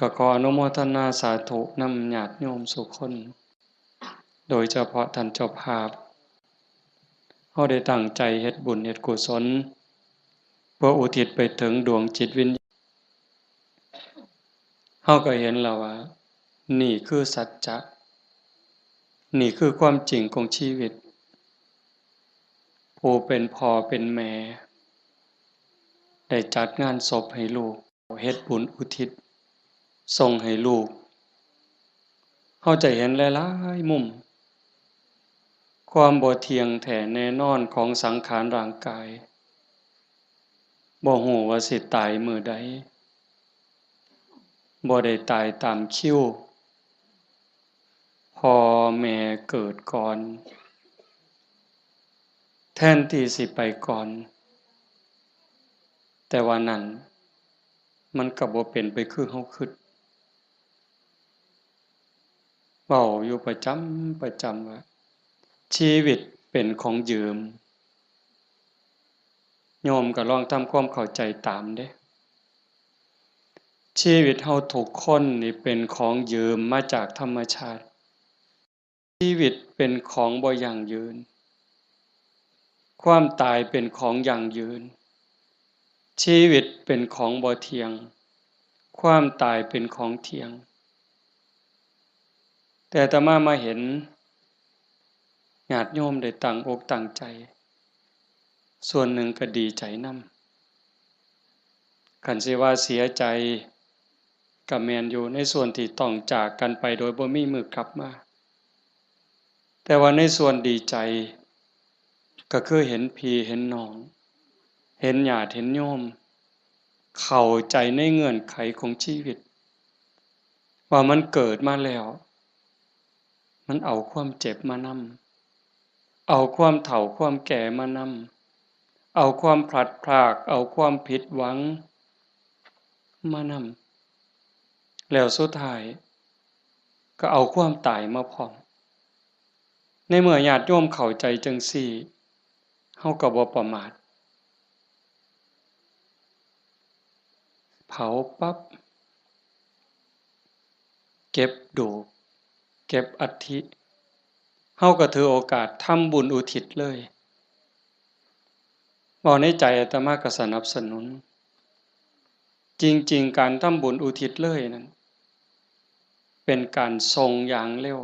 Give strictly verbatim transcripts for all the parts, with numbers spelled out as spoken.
ก็ขออนุโมทนาสาธุนำญาติโยมสู่คน โดยเฉพาะท่านเจ้าภาพ เฮาได้ตั้งใจเฮ็ดบุญเฮ็ดกุศล เพื่ออุทิศไปถึงดวงจิตวิญญาณ เฮาก็เห็นแล้วว่า นี่คือสัจจะ นี่คือความจริงของชีวิต ผู้เป็นพ่อเป็นแม่ ได้จัดงานศพให้ลูก เฮ็ดบุญอุทิศส่งให้ลูก เฮาจะเห็นหลายๆมุม ความบ่เที่ยงแท้แน่นอนของสังขารร่างกาย บ่ฮู้ว่าสิตายมื้อใด บ่ได้ตายตามคิว พ่อแม่เกิดก่อน แทนที่สิไปก่อน แต่ว่านั่น มันก็บ่เป็นไปคือเฮาคิด เว้าอยู่ประจำประจำว่า ชีวิตเป็นของยืม โยมก็ลองทำความเข้าใจตามเด้ ชีวิตเฮาทุกคนนี่เป็นของยืมมาจากธรรมชาติ ชีวิตเป็นของบ่ยั่งยืน ความตายเป็นของยั่งยืน ชีวิตเป็นของบ่เที่ยง ความตายเป็นของเที่ยง แต่อาตมามาเห็น ญาติโยมได้ตั้งอกตั้งใจ ส่วนหนึ่งก็ดีใจนำ คันสิว่าเสียใจ ก็แม่นอยู่ในส่วนที่ต้องจากกันไปโดยบ่มีมื้อกลับมา แต่ว่าในส่วนดีใจ ก็คือเห็นพี่เห็นน้อง เห็นญาติเห็นโยม เข้าใจในเงื่อนไขของชีวิต ว่ามันเกิดมาแล้ว มันเอาความเจ็บมานำ เอาความเฒ่าความแก่มานำ เอาความพลัดพราก เอาความผิดหวังมานำ แล้วสุดท้ายก็เอาความตายมาพร้อม ในเมื่อญาติโยมเข้าใจจั่งซี้ เฮาก็บ่ประมาท เผาปั๊บ เก็บดูก เก็บอัฐิ เฮาก็ถือโอกาสทำบุญอุทิศเลย เว้าในใจอาตมาก็สนับสนุน จริงๆ การทำบุญอุทิศเลยนั้น เป็นการส่งอย่างเร็ว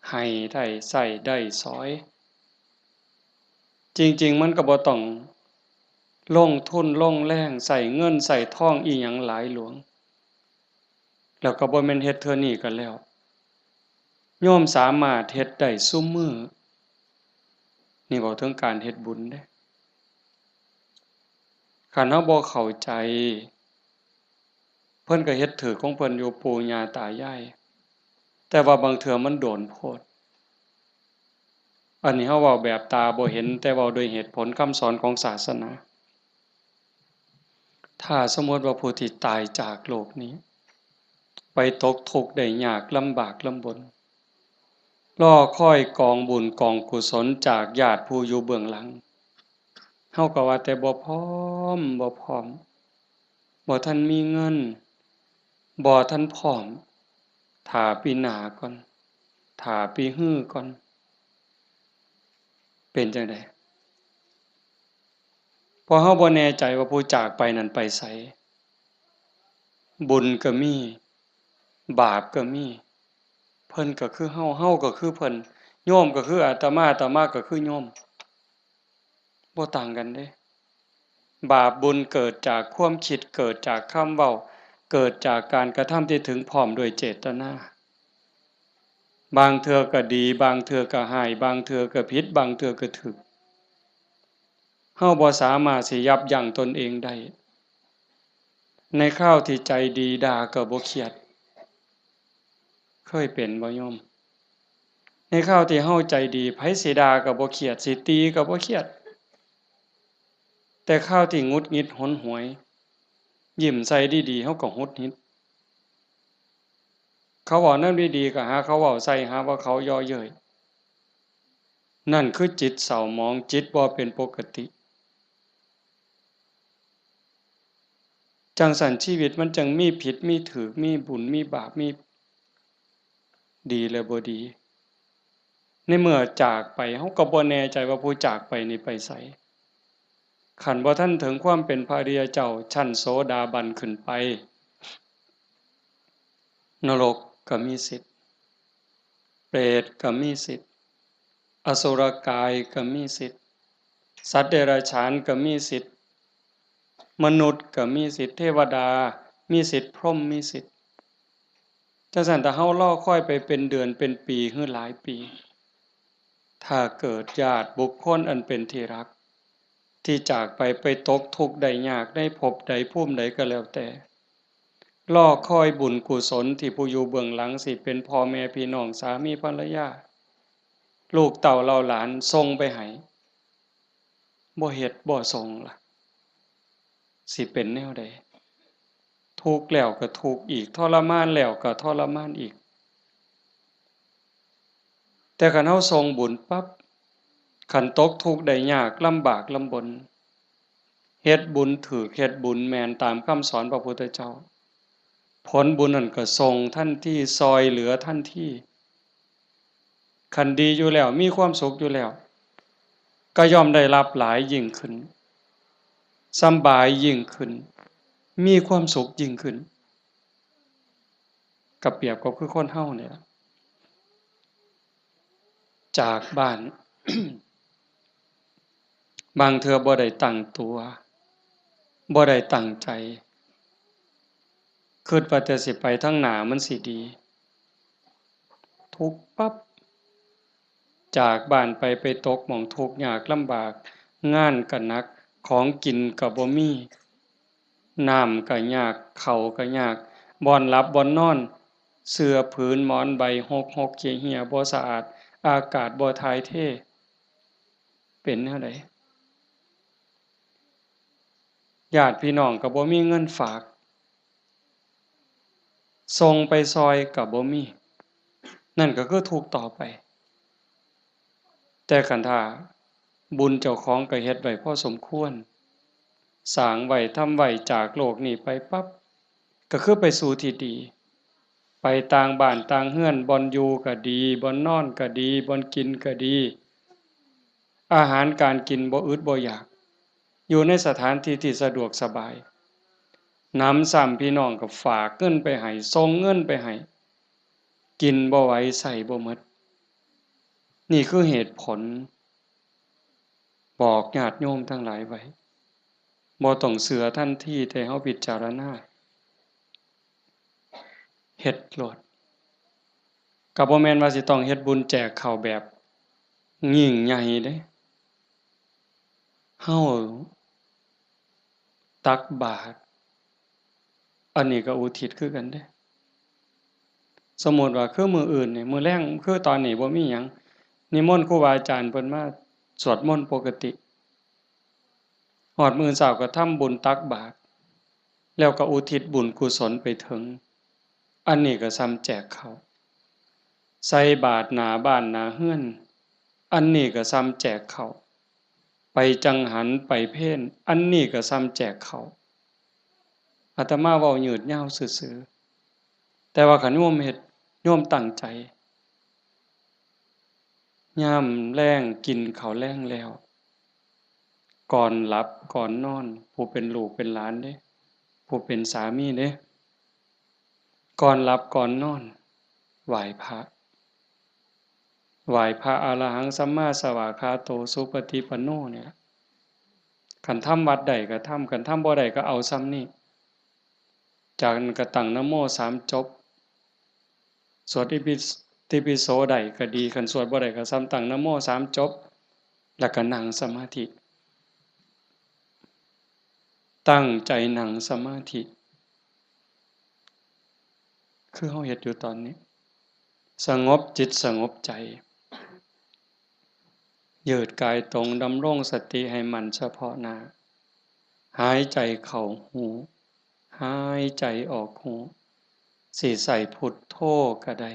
ให้ได้ใช้ได้สอย จริงๆ มันก็บ่ต้องลงทุนลงแรง ใช้เงินใช้ทองอิหยังหลายหลวง แล้วก็บ่แม่นเฮ็ดเทื่อนี้ก็แล้ว โยมสามารถเฮ็ดได้ซุมื้อ นี่เว้าถึงการเฮ็ดบุญเด้ คันเฮาบ่เข้าใจ เพิ่นก็เฮ็ดถืกของเพิ่นอยู่ ปู่ย่าตายาย แต่ว่าบางเทื่อมันโดนโพด อันนี้เฮาเว้าแบบตาบ่เห็น แต่เว้าด้วยเหตุผลคำสอนของศาสนา ถ้าสมมุติว่าผู้ที่ตายจากโลกนี้ ไปตกทุกข์ได้ยากลำบากลำบน รอคอยกองบุญกองกุศลจากญาติผู้อยู่เบื้องหลัง เฮาก็ว่าแต่บ่พร้อม บ่พร้อม บ่ทันมีเงิน บ่ทันพร้อม ถ้าปีหน้าก่อน ถ้าปีฮือก่อน เป็นจั่งใด เพราะเฮาบ่แน่ใจว่าผู้จากไปนั้นไปไส บุญก็มี บาปก็มี เพิ่นก็คือเฮา เฮาก็คือเพิ่น โยมก็คืออาตมา อาตมาก็คือโยม บ่ต่างกันเด้ บาปบุญเกิดจากความคิด เกิดจากคำเว้า เกิดจากการกระทำที่ถึงพร้อมด้วยเจตนา บางเทื่อก็ดี บางเทื่อก็ร้าย บางเทื่อก็ผิด บางเทื่อก็ถูก เฮาบ่สามารถสิยับยั้งตนเองได้ ในคราวที่ใจดีด่าก็บ่เครียด เคยเป็นบ่โยม ในคราวที่เฮาใจดี ไผสิด่าก็บ่เครียด สิตีก็บ่เครียด แต่คราวที่หงุดหงิดหนหวย ยิ้มใส่ดีๆ เฮาก็หงุดหงิด เขาเว้าแนวดีๆ ก็หาเขาเว้าใส่ หาว่าเขาเยาะเย้ย นั่นคือจิตเศร้าหมอง จิตบ่เป็นปกติ จั่งซั้นชีวิตมันจั่งมีผิดมีถูก มีบุญมีบาป มีดีและบ่ดี ในเมื่อจากไป เฮาก็บ่แน่ใจว่าผู้จากไปนี่ไปไส คันบ่ทันถึงความเป็นพระอริยเจ้า ชั้นโสดาบันขึ้นไป นรกก็มีสิทธิ์ เปรตก็มีสิทธิ์ อสุรกายก็มีสิทธิ์ สัตว์เดรัจฉานก็มีสิทธิ์ มนุษย์ก็มีสิทธิ์ เทวดามีสิทธิ์ พรหมมีสิทธิ์ จั่งซั้นถ้าเฮารอคอยไปเป็นเดือนเป็นปีหรือหลายปี ถ้าเกิดญาติบุคคลอันเป็นที่รัก ที่จากไป ไปตกทุกข์ได้ยากในภพใดภูมิใดก็แล้วแต่ รอคอยบุญกุศลที่ผู้อยู่เบื้องหลังสิเป็นพ่อแม่พี่น้องสามีภรรยา ลูกเต้าเหล่าหลานส่งไปให้ บ่เฮ็ดบ่ส่งล่ะ สิเป็นแนวใด ทุกข์แล้วก็ทุกข์อีก ทรมานแล้วก็ทรมานอีก แต่คันเฮาส่งบุญปั๊บ คันตกทุกข์ได้ยากลำบากลำบน เฮ็ดบุญถูก เฮ็ดบุญแม่นตามคำสอนพระพุทธเจ้า ผลบุญนั่นก็ส่งทันที ซ่อยเหลือทันที คันดีอยู่แล้ว มีความสุขอยู่แล้ว ก็ย่อมได้รับหลายยิ่งขึ้น สำบายยิ่งขึ้น มีความสุขยิ่งขึ้น ก็เปรียบก็คือคนเฮานี่ล่ะ จากบ้าน บางเทื่อบ่ได้ตั้งตัว บ่ได้ตั้งใจ คิดว่าแต่สิไปทางหน้ามันสิดี ทุกข์ปั๊บ จากบ้านไป ไปตกหม่องทุกข์ยากลำบาก งานก็หนัก ของกินก็บ่มี น้ำก็ยาก ข้าวก็ยาก บ่อนหลับบ่อนนอน เสื่อผืนหมอนใบหกหกเหี่ยเหี่ย บ่สะอาด อากาศบ่ถ่ายเท เป็นแนวใด ญาติพี่น้องก็บ่มีเงินฝาก ส่งไปซ่อยก็บ่มี นั่นก็คือทุกข์ต่อไป แต่คันถ้าบุญเจ้าของก็เฮ็ดไว้พอสมควร สร้างไว้ทำไว้ จากโลกนี้ไปปั๊บ ก็คือไปสู่ที่ดี ไปต่างบ้านต่างเฮือน บ่อนอยู่ก็ดี บ่อนนอนก็ดี บ่อนกินก็ดี อาหารการกินบ่อึดบ่อยาก อยู่ในสถานที่ที่สะดวกสบาย หนำซ้ำพี่น้องก็ฝากเงินไปให้ ส่งเงินไปให้ กินบ่ไหว ใช้บ่หมด นี่คือเหตุผล บอกญาติโยมทั้งหลายไว้ บ่ต้องเชื่อทันที แต่เฮาพิจารณา เฮ็ดโลด ก็บ่แม่นว่าสิต้องเฮ็ดบุญแจกข้าวแบบยิ่งใหญ่เด้ เฮาตักบาตร อันนี้ก็อุทิศคือกันเด้ สมมุติว่าคือมื้ออื่นนี่ มื้อแลง คือตอนนี้บ่มีหยัง นิมนต์ครูบาอาจารย์เพิ่นมาสวดมนต์ปกติ ฮอดมื้อเช้าก็ทำบุญตักบาตร แล้วก็อุทิศบุญกุศลไปถึง อันนี้ก็ส่ำแจกข้าว ใส่บาตรหน้าบ้านหน้าเฮือน อันนี้ก็ส่ำแจกข้าว ไปจังหัน ไปเพล อันนี้ก็ส่ำแจกข้าว อาตมาเว้ายืดยาวซื่อๆ แต่ว่าคันโยมเฮ็ด โยมตั้งใจ ยามแลงกินข้าวแลงแล้ว ก่อนหลับก่อนนอน ผู้เป็นลูกเป็นหลานเด้ ผู้เป็นสามีเด้ ก่อนหลับก่อนนอน ไหว้พระ ไหว้พระ อะระหังสัมมาสวากขาโต สุปฏิปันโน เนี่ย คันทำวัดได้ก็ทำ คันทำบ่ได้ก็เอาส่ำนี้ จากนั้นก็ตั้งนะโมสามจบ สวดอิปิ ติปิโสได้ก็ดี คันสวดบ่ได้ก็ส่ำตั้งนะโมสามจบ แล้วก็นั่งสมาธิ ตั้งใจนั่งสมาธิ คือเฮาเฮ็ดอยู่ตอนนี้ สงบจิตสงบใจ ยืดกายตรง ดำรงสติให้มั่นเฉพาะหน้า หายใจเข้าฮู้ หายใจออกฮู้ สิใช้พุทโธก็ได้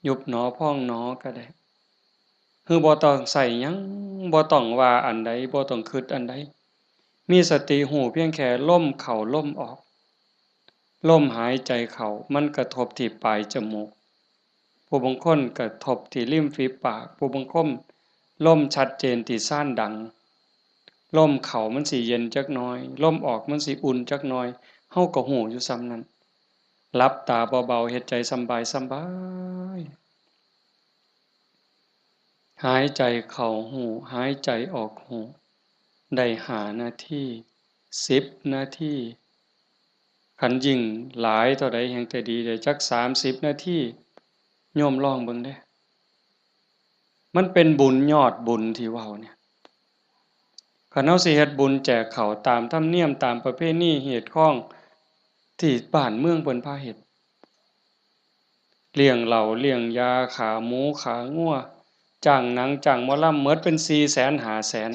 ยุบหนอพองหนอก็ได้ คือบ่ต้องใช้หยัง บ่ต้องว่าอันใด บ่ต้องคิดอันใด มีสติฮู้เพียงแค่ลมเข้าลมออก ลมหายใจเข้ามันกระทบที่ปลายจมูก ผู้บางคนกระทบที่ริมฝีปาก ผู้บางคนลมชัดเจนที่ซานดัง ลมเข้ามันสิเย็นจักหน่อย ลมออกมันสิอุ่นจักหน่อย เฮาก็ฮู้อยู่ส่ำนั้น หลับตาเบาๆ เฮ็ดใจสำบายสำบาย หายใจเข้าฮู้ หายใจออกฮู้ ได้ห้านาที สิบนาที คันยิ่งหลายเท่าใดแฮ่งแต่ดี ได้จักสามสิบนาที โยมลองเบิ่งเด้ มันเป็นบุญยอดบุญที่เว้าเนี่ย คันเฮาสิเฮ็ดบุญแจกข้าวตามธรรมเนียม ตามประเพณีฮีตคองที่บ้านเมืองเพิ่นพาเฮ็ด เลี้ยงเหล้าเลี้ยงยา ฆ่าหมูฆ่างัว จ้างหนังจ้างหมอลำ หมดเป็นสี่แสนห้าแสน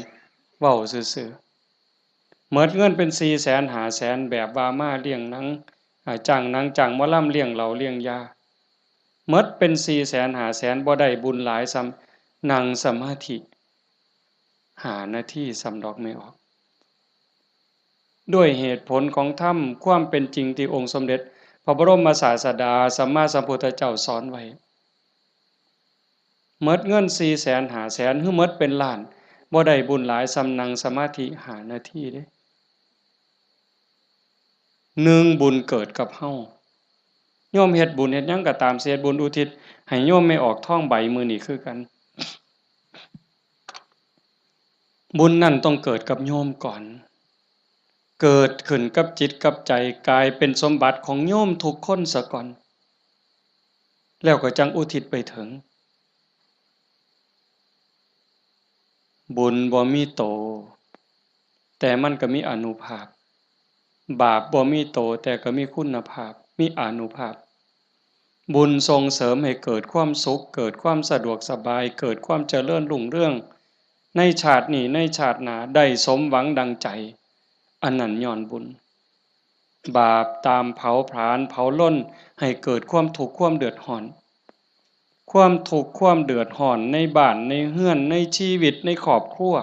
เว้าซื่อๆ หมดเงินเป็นสี่แสนห้าแสน แบบว่ามาเลี้ยงหนัง อ่า จ้างหนังจ้างหมอลำ เลี้ยงเหล้าเลี้ยงยา หมดเป็นสี่แสนห้าแสน บ่ได้บุญหลายส่ำนั่งสมาธิห้านาทีส่ำดอก แม่ออก ด้วยเหตุผลของธรรม ความเป็นจริงที่องค์สมเด็จพระบรมศาสดาสัมมาสัมพุทธเจ้าสอนไว้ หมดเงินสี่แสนห้าแสน หรือหมดเป็นล้าน บ่ได้บุญหลายส่ำนั่งสมาธิห้านาทีเด้ หนึ่ง บุญเกิดกับเฮา โยมเฮ็ดบุญเฮ็ดหยังก็ตาม สิเฮ็ดบุญอุทิศให้โยมแม่ออกทองใบมื้อนี้คือกัน บุญนั่นต้องเกิดกับโยมก่อน เกิดขึ้นกับจิตกับใจ กลายเป็นสมบัติของโยมทุกคนซะก่อน แล้วก็จั่งอุทิศไปถึง บุญบ่มีโต แต่มันก็มีอานุภาพ บาปบ่มีโต แต่ก็มีคุณภาพ มีอานุภาพ บุญส่งเสริมให้เกิดความสุข เกิดความสะดวกสบาย เกิดความเจริญรุ่งเรือง ในชาตินี้ ในชาติหน้า ได้สมหวังดังใจ อันนั้นย้อนบุญ บาปตามเผาผลาญเผาลน ให้เกิดความทุกข์ความเดือดร้อน ความทุกข์ความเดือดร้อนในบ้านในเฮือน ในชีวิต ในครอบครัว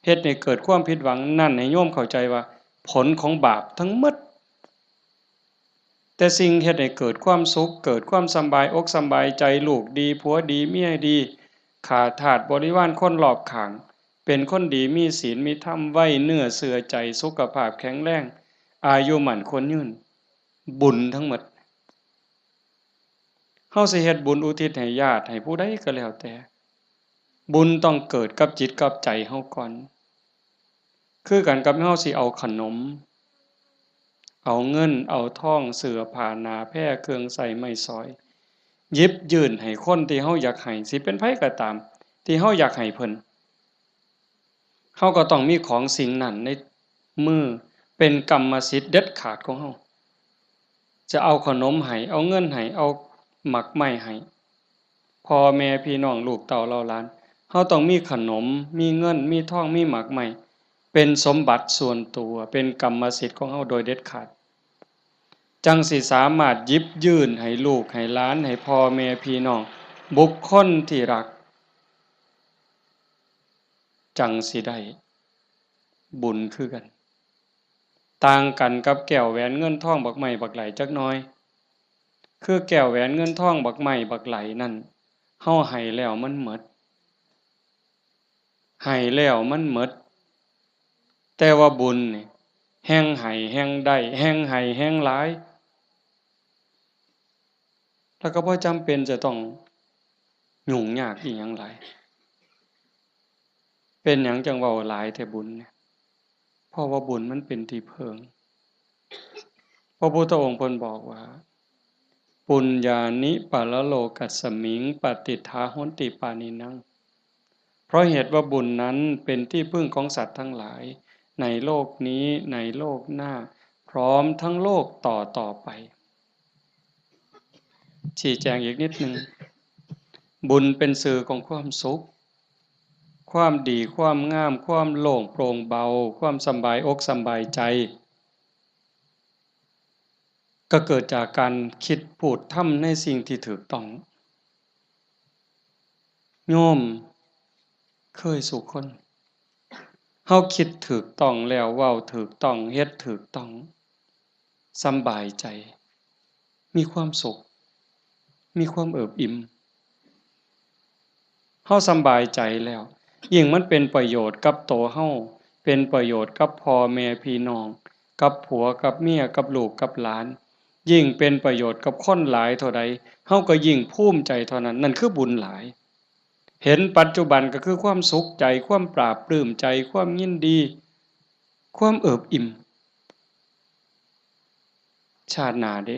เฮ็ดให้เกิดความผิดหวัง นั่นให้โยมเข้าใจว่าผลของบาปทั้งหมด แต่สิ่งเฮ็ดให้เกิดความสุข เกิดความสำบายอกสำบายใจ ลูกดี ผัวดี เมียดี ข้าทาสบริวารคนรอบข้าง เป็นคนดี มีศีล มีธรรม ไว้เนื้อเชื่อใจ สุขภาพแข็งแรง อายุมั่นขวัญยืน บุญทั้งหมด เฮาสิเฮ็ดบุญอุทิศให้ญาติ ให้ผู้ใดก็แล้วแต่ บุญต้องเกิดกับจิตกับใจเฮาก่อน คือกันกับเฮาสิเอาขนม เอาเงิน เอาทอง เสื้อผ้า หน้าแพร เครื่องใช้ไม้สอย หยิบยื่นให้คนที่เฮาอยากให้ สิเป็นไผก็ตาม ที่เฮาอยากให้เพิ่น เฮาก็ต้องมีของสิ่งนั้นในมือ เป็นกรรมสิทธิ์เด็ดขาดของเฮา จะเอาขนมให้ เอาเงินให้ เอาหมากไม้ให้ พ่อแม่พี่น้องลูกเต้าเหล่าหลาน เฮาต้องมีขนม มีเงิน มีทอง มีหมากไม้ เป็นสมบัติส่วนตัว เป็นกรรมสิทธิ์ของเฮาโดยเด็ดขาด จั่งสิสามารถหยิบยื่นให้ลูกให้หลาน ให้พ่อแม่พี่น้อง บุคคลที่รัก จั่งสิได้บุญคือกัน ต่างกันกับแก้วแหวนเงินทองบักไม้บักไหลจักหน่อย คือแก้วแหวนเงินทองบักไม้บักไหลนั่น เฮาให้แล้วมันหมด ให้แล้วมันหมด แต่ว่าบุญนี่ แฮ่งให้แฮ่งได้ แฮ่งให้แฮ่งหลาย แล้วก็บ่จำเป็นจะต้องยุ่งยากอิหยังหลาย เป็นหยังจั่งเว้าหลายแท้บุญเนี่ย เพราะว่าบุญมันเป็นที่เพิ่ง พระพุทธองค์เพิ่นบอกว่า ปุญญานิปรโลกัสมิง ปฏิฏฐาโหนติปาณินัง เพราะเหตุว่าบุญนั้นเป็นที่พึ่งของสัตว์ทั้งหลาย ในโลกนี้ ในโลกหน้า พร้อมทั้งโลกต่อต่อไป ชี้แจงอีกนิดหนึ่ง บุญเป็นสื่อของความสุข ความดี ความงาม ความโล่งโปร่งเบา ความสำบายอกสำบายใจ ก็เกิดจากการคิดพูดทำในสิ่งที่ถูกต้อง โยมเคยสู่คน เฮาคิดถูกต้องแล้ว เว้าถูกต้อง เฮ็ดถูกต้อง สำบายใจ มีความสุข มีความเอิบอิ่ม เฮาสำบายใจแล้ว ยิ่งมันเป็นประโยชน์กับตัวเฮา เป็นประโยชน์กับพ่อแม่พี่น้อง กับผัวกับเมีย กับลูกกับหลาน ยิ่งเป็นประโยชน์กับคนหลายเท่าใด เฮาก็ยิ่งภูมิใจเท่านั้น นั่นคือบุญหลาย เห็นปัจจุบันก็คือความสุขใจ ความปลาบปลื้มใจ ความยินดี ความเอิบอิ่ม ชาติหน้าเด้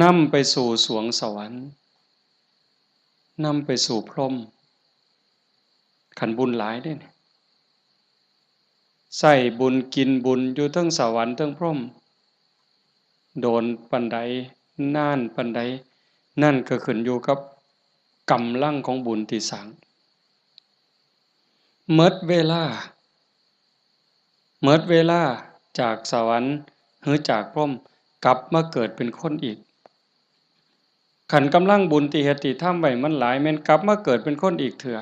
นำไปสู่สวงสวรรค์ นำไปสู่พรหม คันบุญหลายเด้เนี่ย ใช้บุญกินบุญอยู่เทิงสวรรค์เทิงพรหม โดนปานใด นานปานใด นั่นก็ขึ้นอยู่กับกำลังของบุญที่สร้าง หมดเวลา หมดเวลาจากสวรรค์หรือจากพรหม กลับมาเกิดเป็นคนอีก คันกำลังบุญที่เฮ็ดที่ทำไว้มันหลาย แม่นกลับมาเกิดเป็นคนอีกเทื่อ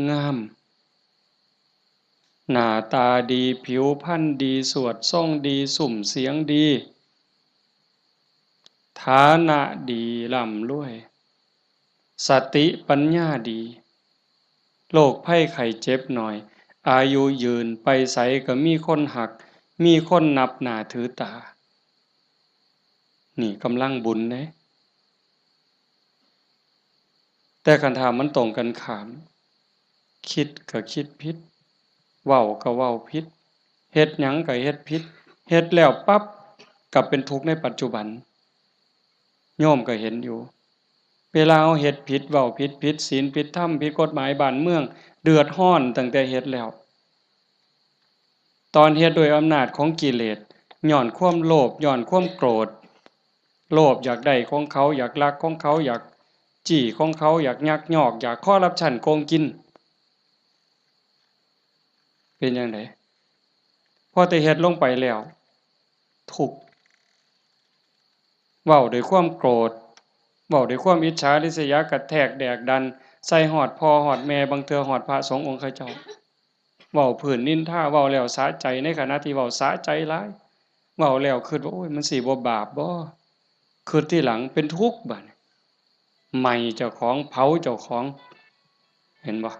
งาม หน้าตาดี ผิวพรรณดี สวดทรงดี ซุ่มเสียงดี ฐานะดี ร่ำรวย สติปัญญาดี โรคภัยไข้เจ็บน้อย อายุยืน ไปไสก็มีคนฮัก มีคนนับหน้าถือตา นี่กำลังบุญเด้ แต่คันถ้ามันตรงกันข้าม คิดก็คิดผิด เว้าก็เว้าผิด เฮ็ดหยังก็เฮ็ดผิด เฮ็ดแล้วปั๊บ ก็เป็นทุกข์ในปัจจุบัน โยมก็เห็นอยู่ เวลาเฮาเฮ็ดผิด เว้าผิด ผิดศีล ผิดธรรม ผิดกฎหมายบ้านเมือง เดือดร้อนตั้งแต่เฮ็ดแล้ว ตอนเฮ็ดด้วยอำนาจของกิเลส ย้อนความโลภ ย้อนความโกรธ โลภอยากได้ของเขา อยากลักของเขา อยากจี้ของเขา อยากยักยอก อยากคอร์รัปชัน โกงกิน เป็นจั่งใด พอแต่เฮ็ดลงไปแล้ว ทุกข์ เว้าด้วยความโกรธ เว้าด้วยความอิจฉาริษยา กระแทกแดกดัน ใส่ฮอดพ่อฮอดแม่ บางเทื่อฮอดพระสงฆ์องค์เขาเจ้า เว้าพื้นนินทา เว้าแล้วสะใจ ในขณะที่เว้าสะใจหลาย เว้าแล้วคิดว่า โอ้ย มันสิบ่บาปบ่ คิดทีหลังเป็นทุกข์บัดนี้ ไหม้เจ้าของ เผาเจ้าของ เห็นบ่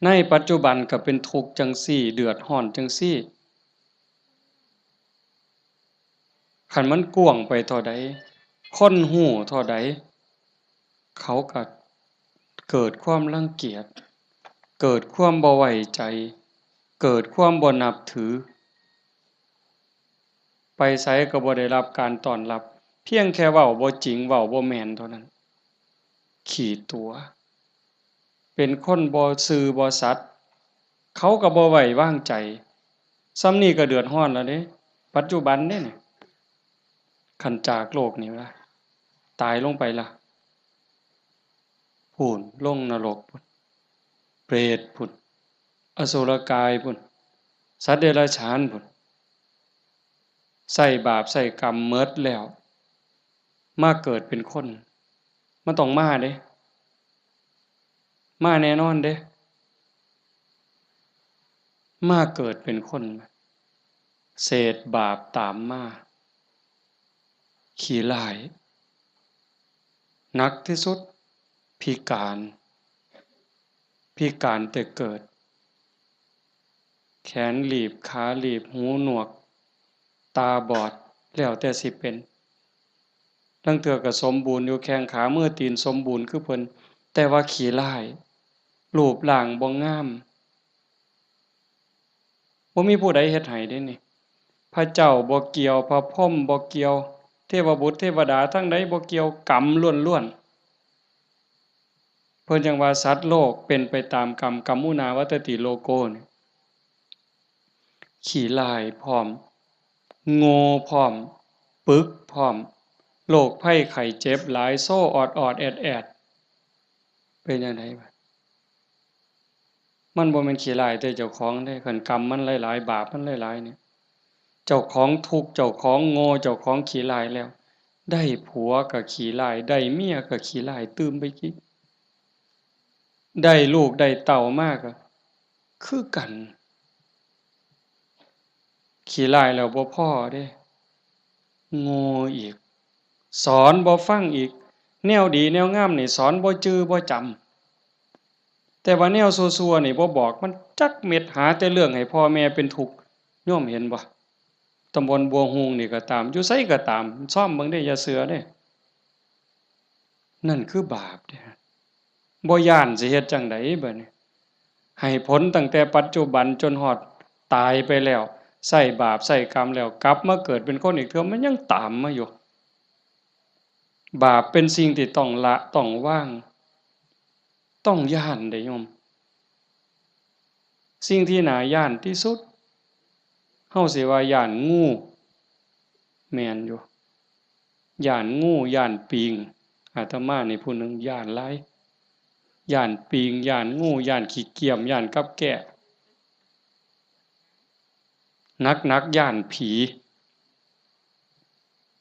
ในปัจจุบันก็เป็นทุกข์จั่งซี้ เดือดร้อนจั่งซี้ คันมันกว้างไปเท่าใด คนฮู้เท่าใด เขาก็เกิดความรังเกียจ เกิดความบ่ไว้ใจ เกิดความบ่นับถือ ไปไสก็บ่ได้รับการต้อนรับ เพียงแค่เว้าบ่จริง เว้าบ่แม่นเท่านั้น ขี้ตั๋ว เป็นคนบ่ซื่อบ่สัตย์ เขาก็บ่ไว้วางใจ ส่ำนี้ก็เดือดร้อนแล้วเด้ ปัจจุบันเด้นี่ คันจากโลกนี้ละ ตายลงไปละ พู้น ลงนรกพู้น เปรตพู้น อสุรกายพู้น สัตว์เดรัจฉานพู้น ใช้บาปใช้กรรมหมดแล้ว มาเกิดเป็นคน มันต้องมาเด้ มาแน่นอนเด้ มาเกิดเป็นคน เศษบาปตามมา ขี้ร้าย หนักที่สุด พิการ พิการแต่เกิด แขนหลีบ ขาหลีบ หูหนวก ตาบอด แล้วแต่สิเป็น ลางเทื่อก็สมบูรณ์อยู่ แข้งขามือตีนสมบูรณ์คือเพิ่น แต่ว่าขี้ร้าย รูปร่างบ่งาม บ่มีผู้ใดเฮ็ดให้เด้นี่ พระเจ้าบ่เกี่ยว พระพรหมบ่เกี่ยว เทวบุตรเทวดาทั้งใดบ่เกี่ยว กรรมล้วนๆ เพิ่นจั่งว่าสัตว์โลกเป็นไปตามกรรม กัมมุนาวัตติโลโกนี่ ขี้ร้ายพร้อม โง่พร้อม ปึกพร้อม โรคภัยไข้เจ็บหลาย โซออดๆ แอดๆ เป็นจั่งใดวะ มันบ่แม่นขี้ร้ายแต่เจ้าของเด้ คันกรรมมันหลายๆ บาปมันหลายๆ เนี่ย เจ้าของทุกข์ เจ้าของโง่ เจ้าของขี้ร้ายแล้ว ได้ผัวก็ขี้ร้าย ได้เมียก็ขี้ร้ายตื่มไปอีก ได้ลูกได้เต้ามาก็คือกัน ขี้ร้ายแล้วบ่พอเด้ โง่อีก สอนบ่ฟังอีก แนวดีแนวงามนี่สอนบ่จื่อบ่จำ แต่ว่าแนวซั่วๆนี่บ่บอกมันจักเม็ด หาแต่เรื่องให้พ่อแม่เป็นทุกข์ โยมเห็นบ่ ตำบลบัวฮูงนี่ก็ตาม อยู่ไสก็ตาม ซ่อมเบิ่งเด้ อย่าเชื่อเด้ นั่นคือบาปเด้ บ่ย้านสิเฮ็ดจั่งใดบัดนี้ ให้ผลตั้งแต่ปัจจุบันจนฮอดตายไปแล้ว ใช้บาปใช้กรรมแล้ว กลับมาเกิดเป็นคนอีกเทื่อ มันยังตามมาอยู่ บาปเป็นสิ่งที่ต้องละ ต้องวาง ต้องย้านเด้โยม สิ่งที่น่าย้านที่สุด เฮาสิว่าย้านงู แม่นอยู่ ย้านงู ย้านปิง อาตมานี่ผู้หนึ่งย้านหลาย ย้านปิง ย้านงู ย้านขี้เกียม ย้านกับแก้ หนักๆ ย้านผี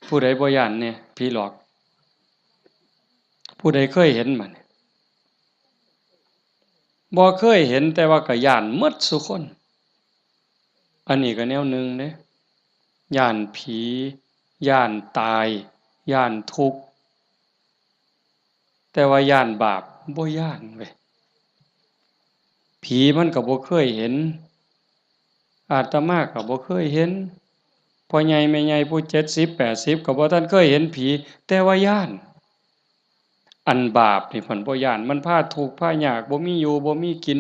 ผู้ใดบ่ย้านแน่ ผีหลอก ผู้ใดเคยเห็นบ่นี่ บ่เคยเห็น แต่ว่าก็ย้านหมดซุคน อันนี้ก็แนวหนึ่งเด้ ย้านผี ย้านตาย ย้านทุกข์ แต่ว่าย้านบาป บ่ย้านเว้ย ผีมันก็บ่เคยเห็น อาตมาก็บ่เคยเห็น พ่อใหญ่แม่ใหญ่ผู้เจ็ดสิบแปดสิบก็บ่ทันเคยเห็นผี แต่ว่าย้าน อันบาปนี่เพิ่นบ่ย้าน มันพาทุกข์พายาก บ่มีอยู่บ่มีกิน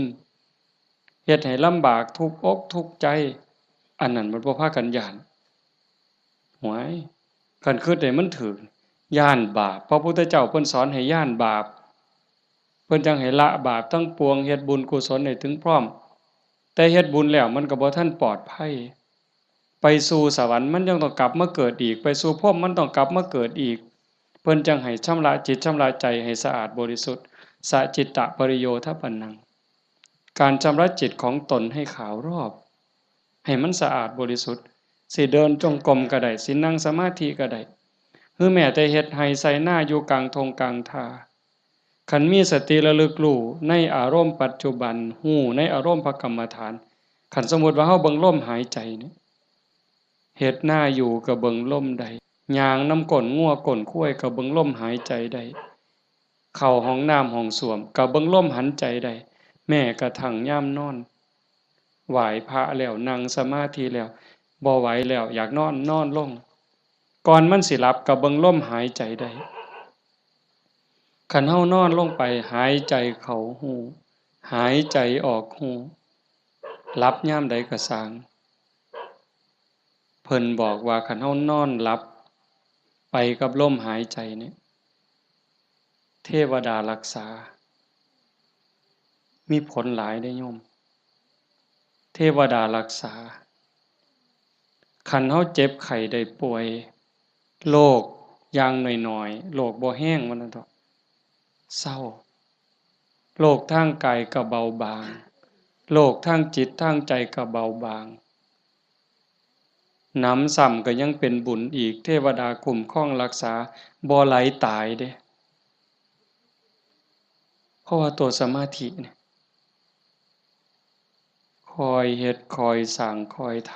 เฮ็ดให้ลำบาก ทุกข์อกทุกข์ใจ อันนั้นมันบ่พากันย้าน หวย คันคิดให้มันถูก ย้านบาป พระพุทธเจ้าเพิ่นสอนให้ย้านบาป เพิ่นจั่งให้ละบาปทั้งปวง เฮ็ดบุญกุศลให้ถึงพร้อม แต่เฮ็ดบุญแล้วมันก็บ่ทันปลอดภัย ไปสู่สวรรค์มันยังต้องกลับมาเกิดอีก ไปสู่พรหมมันต้องกลับมาเกิดอีก เพิ่นจั่งให้ชำระจิตชำระใจให้สะอาดบริสุทธิ์ สะจิตตะปริโยทปนัง การชำระจิตของตนให้ขาวรอบ ให้มันสะอาดบริสุทธิ์ สิเดินจงกรมก็ได้ สินั่งสมาธิก็ได้ หรือแม้แต่เฮ็ดไร่ไถนาอยู่กลางท่งกลางท่า คันมีสติระลึกรู้ในอารมณ์ปัจจุบัน รู้ในอารมณ์พระกรรมฐาน คันสมมุติว่าเฮาเบิ่งลมหายใจนี่ เฮ็ดนาอยู่ก็เบิ่งลมได้ ย่างนำก้นงัวก้นควายก็เบิ่งลมหายใจได้ เข้าห้องน้ำห้องส้วมก็เบิ่งลมหายใจได้ แม้กระทั่งยามนอน ไหว้พระแล้ว นั่งสมาธิแล้ว บ่ไหวแล้ว อยากนอน นอนลง ก่อนมันสิหลับก็เบิ่งลมหายใจได้ คันเฮานอนลงไป หายใจเข้ารู้ หายใจออกรู้ หลับยามใดก็ซ่าง เพิ่นบอกว่าคันเฮานอนหลับไปกับลมหายใจเนี่ย เทวดารักษา มีผลหลายเด้โยม เทวดารักษา คันเฮาเจ็บไข้ได้ป่วย โรคอย่างน้อยๆ โรคบ่แฮงว่าซั่นเถาะ เซา โรคทางกายก็เบาบาง โรคทางจิตทางใจก็เบาบาง หนำซ้ำก็ยังเป็นบุญอีก เทวดาคุ้มครองรักษา บ่ไหลตายเด้ เพราะว่าตัวสมาธิเนี่ย คอยเฮ็ด คอยสร้าง คอยท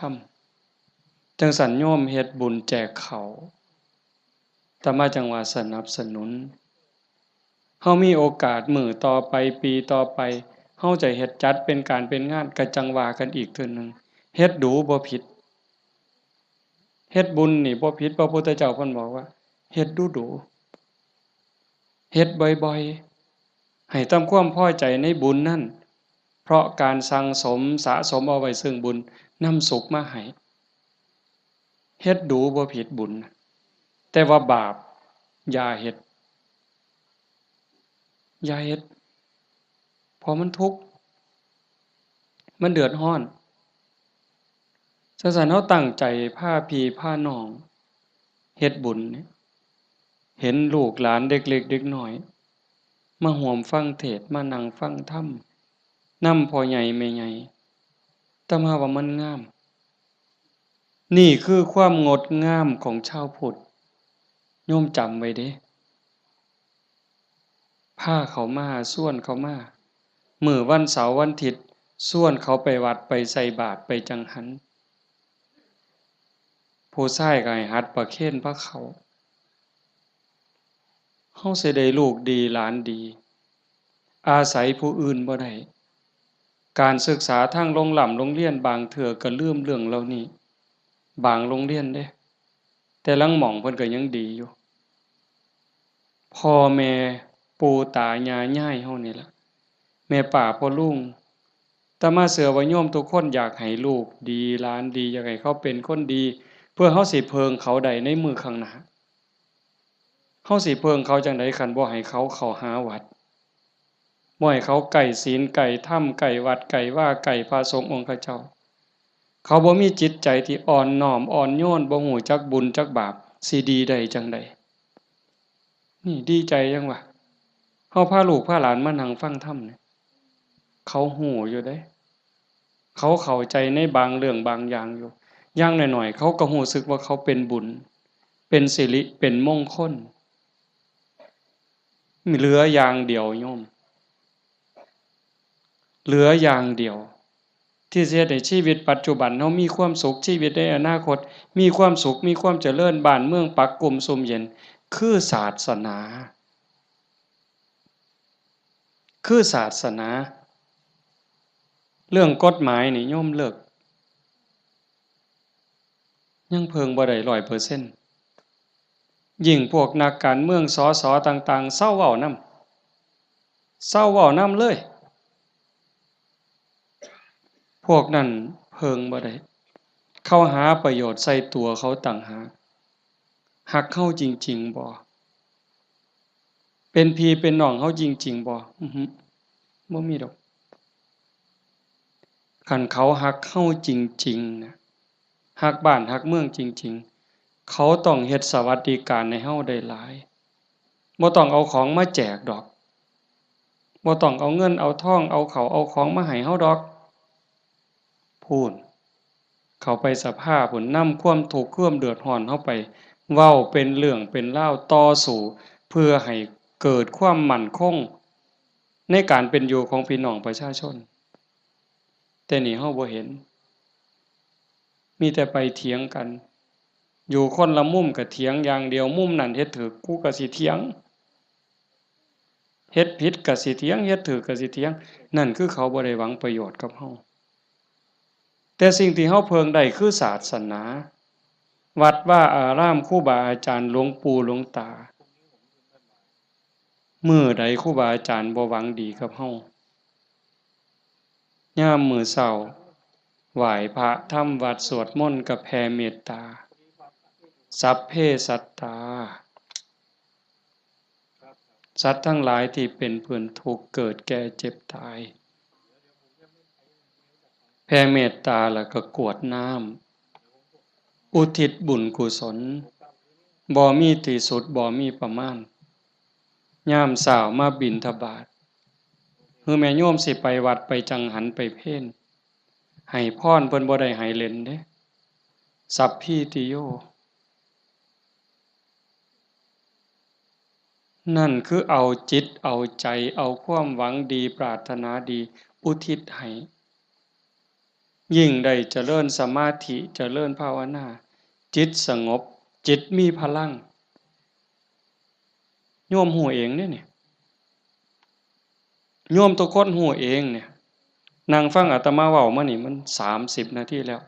ำ จั่งซั้นโยมเฮ็ดบุญแจกข้าว อาตมาจั่งว่าสนับสนุน เฮามีโอกาสมื้อต่อไป ปีต่อไป เฮาจะเฮ็ดจัดเป็นการเป็นงาน ก็จั่งว่ากันอีกเทื่อหนึ่ง เฮ็ดดูบ่ผิด เฮ็ดบุญนี่บ่ผิด พระพุทธเจ้าเพิ่นบอกว่า เฮ็ดดูๆ เฮ็ดบ่อยๆ ให้ทำความพอใจในบุญนั้น เพราะการสั่งสมสะสมเอาไว้ซึ่งบุญนำสุขมาให้ เฮ็ดดูบ่ผิดบุญ แต่ว่าบาปอย่าเฮ็ด อย่าเฮ็ด เพราะมันทุกข์ มันเดือดร้อน จั่งซั้นเฮาตั้งใจพาพี่พาน้องเฮ็ดบุญเนี่ย เห็นลูกหลานเด็กเล็กเด็กน้อย มาร่วมฟังเทศน์ มานั่งฟังธรรม นำพ่อใหญ่แม่ใหญ่ อาตมาว่ามันงาม นี่คือความงดงามของชาวพุทธ โยมจำไว้เด้ พาเขามา ชวนเขามา มื้อวันเสาร์วันอาทิตย์ ชวนเขาไปวัดไปใส่บาตรไปจังหัน ผู้ชายก็ให้หัดประเคนพาเข้า เฮาสิได้ลูกดีหลานดี อาศัยผู้อื่นบ่ได้ การศึกษาทางโรงร่ำโรงเรียนบางเทื่อก็ลืมเรื่องเหล่านี้ บางโรงเรียนเด้ แต่ลางหม่องเพิ่นก็ยังดีอยู่ พ่อแม่ปู่ตายายยายเฮานี่ล่ะ แม่ป้าพ่อลุง อาตมาเชื่อว่าโยมทุกคนอยากให้ลูกดีหลานดี อยากให้เขาเป็นคนดี เพื่อเฮาสิเพิ่งเขาได้ในมื้อข้างหน้า เฮาสิเพิ่งเขาจั่งใดคันบ่ให้เขาเข้าหาวัด บ่ให้เขาใกล้ศีลใกล้ธรรมใกล้วัดใกล้วาใกล้พระสงฆ์องค์เจ้า เขาบ่มีจิตใจที่อ่อนน้อมอ่อนโยน บ่ฮู้จักบุญจักบาป สิดีได้จั่งใด นี่ดีใจจั่งวะ เฮาพาลูกพาหลานมานั่งฟังธรรมเนี่ย เขาฮู้อยู่เด้ เขาเข้าใจในบางเรื่องบางอย่างอยู่ อย่างน้อยๆ เขาก็รู้สึกว่าเขาเป็นบุญ เป็นสิริ เป็นมงคล เหลืออย่างเดียวโยม เหลืออย่างเดียว ที่สิเฮ็ดให้ชีวิตปัจจุบันเฮามีความสุข ชีวิตในอนาคตมีความสุข มีความเจริญ บ้านเมืองปักกุมซุ่มเย็น คือศาสนา คือศาสนา เรื่องกฎหมายนี่โยมเลิก ยังเพิ่งบ่ได้ร้อยเปอร์เซ็นต์ ยิ่งพวกนักการเมือง สส ต่างๆ เซาเว้านำ เซาเว้านำเลย พวกนั้นเพิ่งบ่ได้ เขาหาประโยชน์ใส่ตัวเขาต่างหาก ฮักเฮาจริงๆ บ่ เป็นพี่เป็นน้องเฮาจริงๆ บ่ อือฮึ บ่มีดอก คันเขาฮักเฮาจริงๆ นะ ฮักบ้านฮักเมืองจริงๆ เขาต้องเฮ็ดสวัสดิการให้เฮาได้หลาย บ่ต้องเอาของมาแจกดอก บ่ต้องเอาเงินเอาทอง เอาข้าวเอาของมาให้เฮาดอก พู้น เข้าไปสภาพู้น นำความทุกข์ความเดือดร้อนเฮาไป เว้าเป็นเรื่องเป็นราว ต่อสู้เพื่อให้เกิดความมั่นคง ในการเป็นอยู่ของพี่น้องประชาชน แต่นี่เฮาบ่เห็น มีแต่ไปเถียงกัน อยู่คนละมุมก็เถียงอย่างเดียว มุมนั้นเฮ็ดถูก กูก็สิเถียง เฮ็ดผิดก็สิเถียง เฮ็ดถูกก็สิเถียง นั่นคือเขาบ่ได้หวังประโยชน์กับเฮา แต่สิ่งที่เฮาเพิ่งได้คือศาสนา วัดวาอาราม ครูบาอาจารย์ หลวงปู่หลวงตา มื้อใดครูบาอาจารย์บ่หวังดีกับเฮา ยามมื้อเช้า ไหว้พระทำวัตรสวดมนต์ก็แผ่เมตตา สัพเพสัตตา สัตว์ทั้งหลายที่เป็นเพื่อนทุกข์เกิดแก่เจ็บตาย แผ่เมตตาแล้วก็กรวดน้ำ อุทิศบุญกุศล บ่มีที่สุด บ่มีประมาณ ยามเช้ามาบิณฑบาต คือแม่โยมสิไปวัดไปจังหันไปเพล ให้พรเพิ่นบ่ได้ให้เล่นเด้ สัพพีติโย นั่นคือเอาจิตเอาใจ เอาความหวังดีปรารถนาดีอุทิศให้ ยิ่งได้เจริญสมาธิเจริญภาวนา จิตสงบ จิตมีพลัง โยมฮู้เองเด้นี่ โยมทุกคนฮู้เองเนี่ย นั่งฟังอาตมาเว้ามานี่มันสามสิบนาทีแล้ว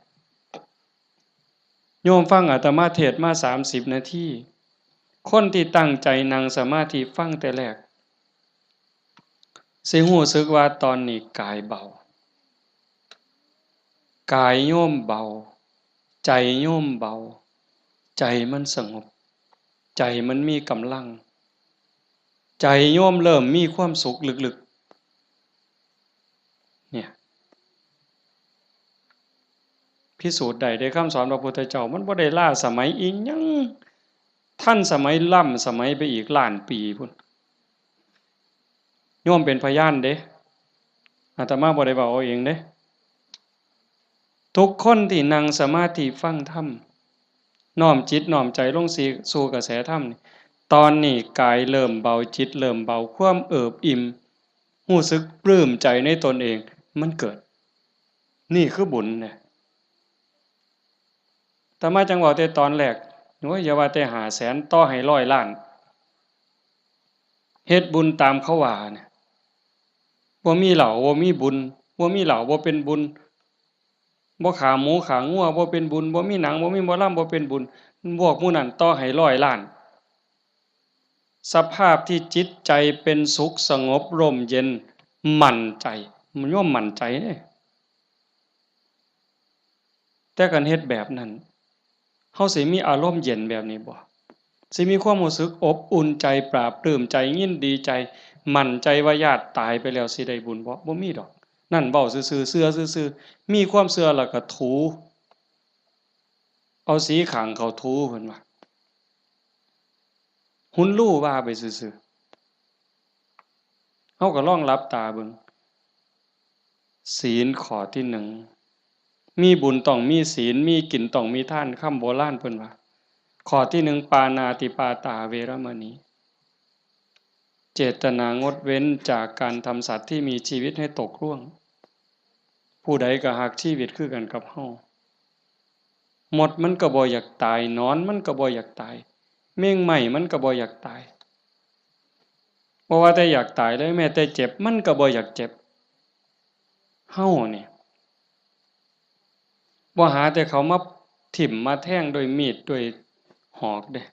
โยมฟังอาตมาเทศน์มาสามสิบนาที คนที่ตั้งใจนั่งสมาธิฟังแต่แรก สิรู้สึกว่าตอนนี้กายเบา กายโยมเบา ใจโยมเบา ใจมันสงบ ใจมันมีกำลัง ใจโยมเริ่มมีความสุขลึกๆ เนี่ย พิสูจน์ได้เด้ คำสอนพระพุทธเจ้า มันบ่ได้ล้าสมัยอิหยัง ทันสมัยล้ำสมัยไปอีกล้านปีพู้น โยมเป็นพยานเด้ อาตมาบ่ได้เว้าเอาเองเด้ ทุกคนที่นั่งสมาธิฟังธรรม น้อมจิตน้อมใจลงสู่กระแสธรรมนี่ ตอนนี้กายเริ่มเบา จิตเริ่มเบา ความเอิบอิ่ม รู้สึกปลื้มใจในตนเอง มันเกิด นี่คือบุญเนี่ย อาตมาจั่งเว้าแต่ตอนแรก โอ้ย อย่าว่าแต่ห้าแสน ต่อให้ร้อยล้าน เฮ็ดบุญตามเขาว่าเนี่ย บ่มีเหล้า บ่มีบุญ บ่มีเหล้า บ่เป็นบุญ บ่ฆ่าหมูฆ่างัว บ่เป็นบุญ บ่มีหนัง บ่มีหมอลำ บ่เป็นบุญ พวกหมู่นั้นต่อให้ร้อยล้าน สภาพที่จิตใจเป็นสุขสงบร่มเย็น มั่นใจ โยมมั่นใจเด้ แต่คันเฮ็ดแบบนั้น เฮาสิมีอารมณ์เย็นแบบนี้บ่ สิมีความรู้สึกอบอุ่นใจ ปลาบปลื้มใจ ยินดีใจ มั่นใจว่าญาติตายไปแล้วสิได้บุญบ่ บ่มีดอก นั่นเว้าซื่อๆ เชื่อซื่อๆ มีความเชื่อแล้วก็ถู เอาสีข้างเขาถู เพิ่นว่า หุนลู่ว่าไปซื่อๆ เฮาก็ลองหลับตาเบิ่ง ศีลข้อที่หนึ่ง มีบุญต้องมีศีล มีกินต้องมีทาน คำโบราณเพิ่นว่า ข้อที่หนึ่ง ปาณาติปาตาเวรมณี เจตนางดเว้นจากการทำสัตว์ที่มีชีวิตให้ตกร่วง ผู้ใดก็ฮักชีวิตคือกันกับเฮา มดมันก็บ่อยากตาย หนอนมันก็บ่อยากตาย แมงไม้มันก็บ่อยากตาย บ่ว่าแต่อยากตายเลย แม้แต่เจ็บมันก็บ่อยากเจ็บ เฮานี่ บ่หาแต่เขามาถิ่มมาแทงด้วยมีดด้วยหอกเด้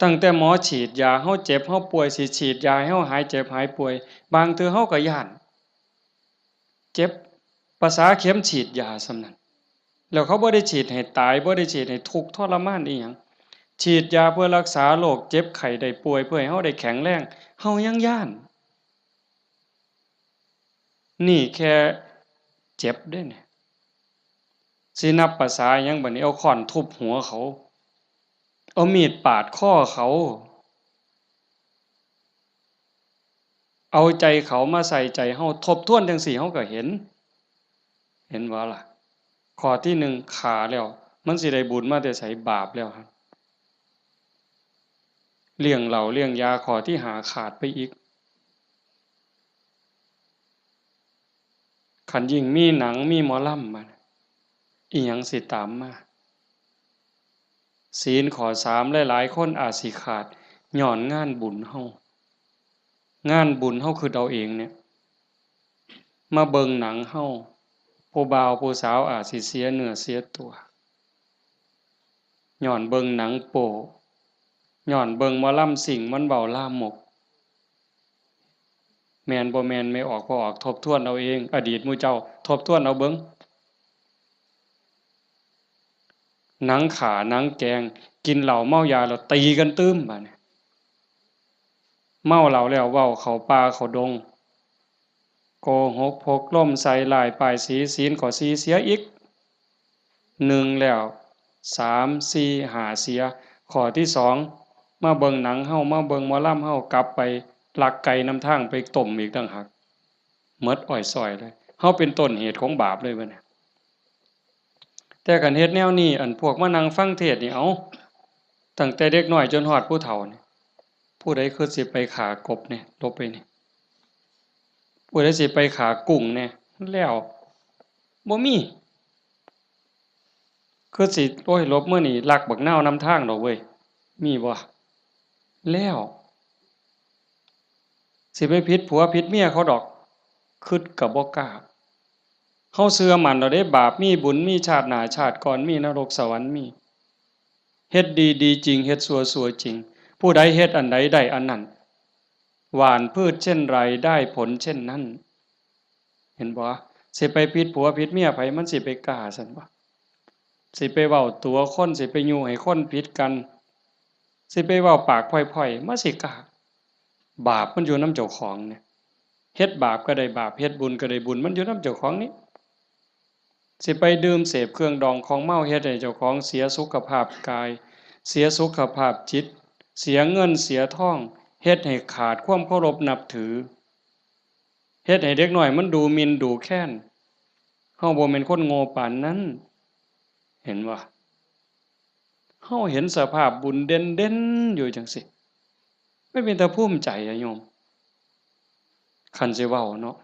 ตั้งแต่หมอฉีดยา เฮาเจ็บเฮาป่วย สิฉีดยาให้เฮาหายเจ็บหายป่วย บางเทื่อเฮาก็ย้าน เจ็บ ประสาเข็มฉีดยาส่ำนั้น แล้วเขาบ่ได้ฉีดให้ตาย บ่ได้ฉีดให้ทุกข์ทรมานอีหยัง ฉีดยาเพื่อรักษาโรคเจ็บไข้ได้ป่วย เพื่อให้เฮาได้แข็งแรง เฮายังย้าน นี่แค่เจ็บเด้เนี่ย สินับประสาหยังบัดนี้ เอาค้อนทุบหัวเขา เอามีดปาดคอเขา เอาใจเขามาใส่ใจเฮา ทบทวนจั่งซี้เฮาก็เห็น เห็นบ่ล่ะ ข้อที่หนึ่งฆ่าแล้ว มันสิได้บุญมาแต่ไส บาปแล้วหั่น เลี้ยงเหล้าเลี้ยงยา ข้อที่ห้าขาดไปอีก คันยิ่งมีหนังมีหมอลำมา อีหยังสิตามมา ศีลข้อสาม หลายๆ คนอาจสิขาด ย้อนงานบุญเฮา งานบุญเฮาคิดเอาเองเนี่ย มาเบิ่งหนังเฮา ผู้บ่าวผู้สาวอาจสิเสียเนื้อเสียตัว ย้อนเบิ่งหนังโป๊ ย้อนเบิ่งหมอลำซิ่งมันเว้าลามก แม่นบ่แม่น แม่ออกบ่ออก ทบทวนเอาเอง อดีตหมู่เจ้า ทบทวนเอาเบิ่ง หนังฆ่า หนังแกล้ง กินเหล้าเมายาแล้วตีกันตื่ม บาดนี้ เมาเหล้าแล้วเว้าเข้าป่าเข้าดง โกหกพกลมใส่ร้ายป้ายสี ศีลข้อสี่เสียอีก หนึ่งแล้ว สาม สี่ ห้า เสีย ข้อที่สอง มาเบิ่งหนังเฮา มาเบิ่งหมอลำเฮา กลับไปลักไก่นำทางไปต้มอีกต่างหาก หมดอ้อยซ้อยเลย เฮาเป็นต้นเหตุของบาปเลยบัดนี้ แต่คันเฮ็ดแนวนี้ อันพวกมานั่งฟังเทศน์นี่ เอ้า ตั้งแต่เด็กน้อยจนฮอดผู้เฒ่านี่ ผู้ใดคือสิไปฆ่ากบเนี่ย หลบไปนี่ ผู้ใดสิไปฆ่ากุ้งเนี่ย แล้ว บ่มี คือสิ โอ้ย หลบมื้อนี้ลักบักนาวนำทางดอกเว้ย มีบ่ แล้ว สิไปผิดผัวผิดเมียเขาดอก คิดก็บ่กล้า เฮาเชื่อมั่นแล้วเด้ บาปมีบุญมี ชาติหน้าชาติก่อนมี นรกสวรรค์มี เฮ็ดดีดีจริง เฮ็ดชั่วชั่วจริง ผู้ใดเฮ็ดอันใดได้อันนั้น หว่านพืชเช่นไรได้ผลเช่นนั้น เห็นบ่ สิไปผิดผัวผิดเมียไผ มันสิไปกล้าซั่นบ่ สิไปเว้าตั๋วคน สิไปยุให้คนผิดกัน สิไปเว้าปากพ่อยๆ มันสิกล้า บาปมันอยู่นำเจ้าของเนี่ย เฮ็ดบาปก็ได้บาป เฮ็ดบุญก็ได้บุญ มันอยู่นำเจ้าของนี่ สิไปดื่มเสพเครื่องดองของเมา เฮ็ดให้เจ้าของเสียสุขภาพกาย เสียสุขภาพจิต เสียเงินเสียทอง เฮ็ดให้ขาดความเคารพนับถือ เฮ็ดให้เด็กน้อยมันดูหมิ่นดูแคลน เฮาบ่แม่นคนโง่ปานนั้น เห็นบ่ เฮาเห็นสภาพบุญเด่นๆ อยู่จั่งซี้ มันเป็นตาภูมิใจอะโยม คันสิเว้าเนาะ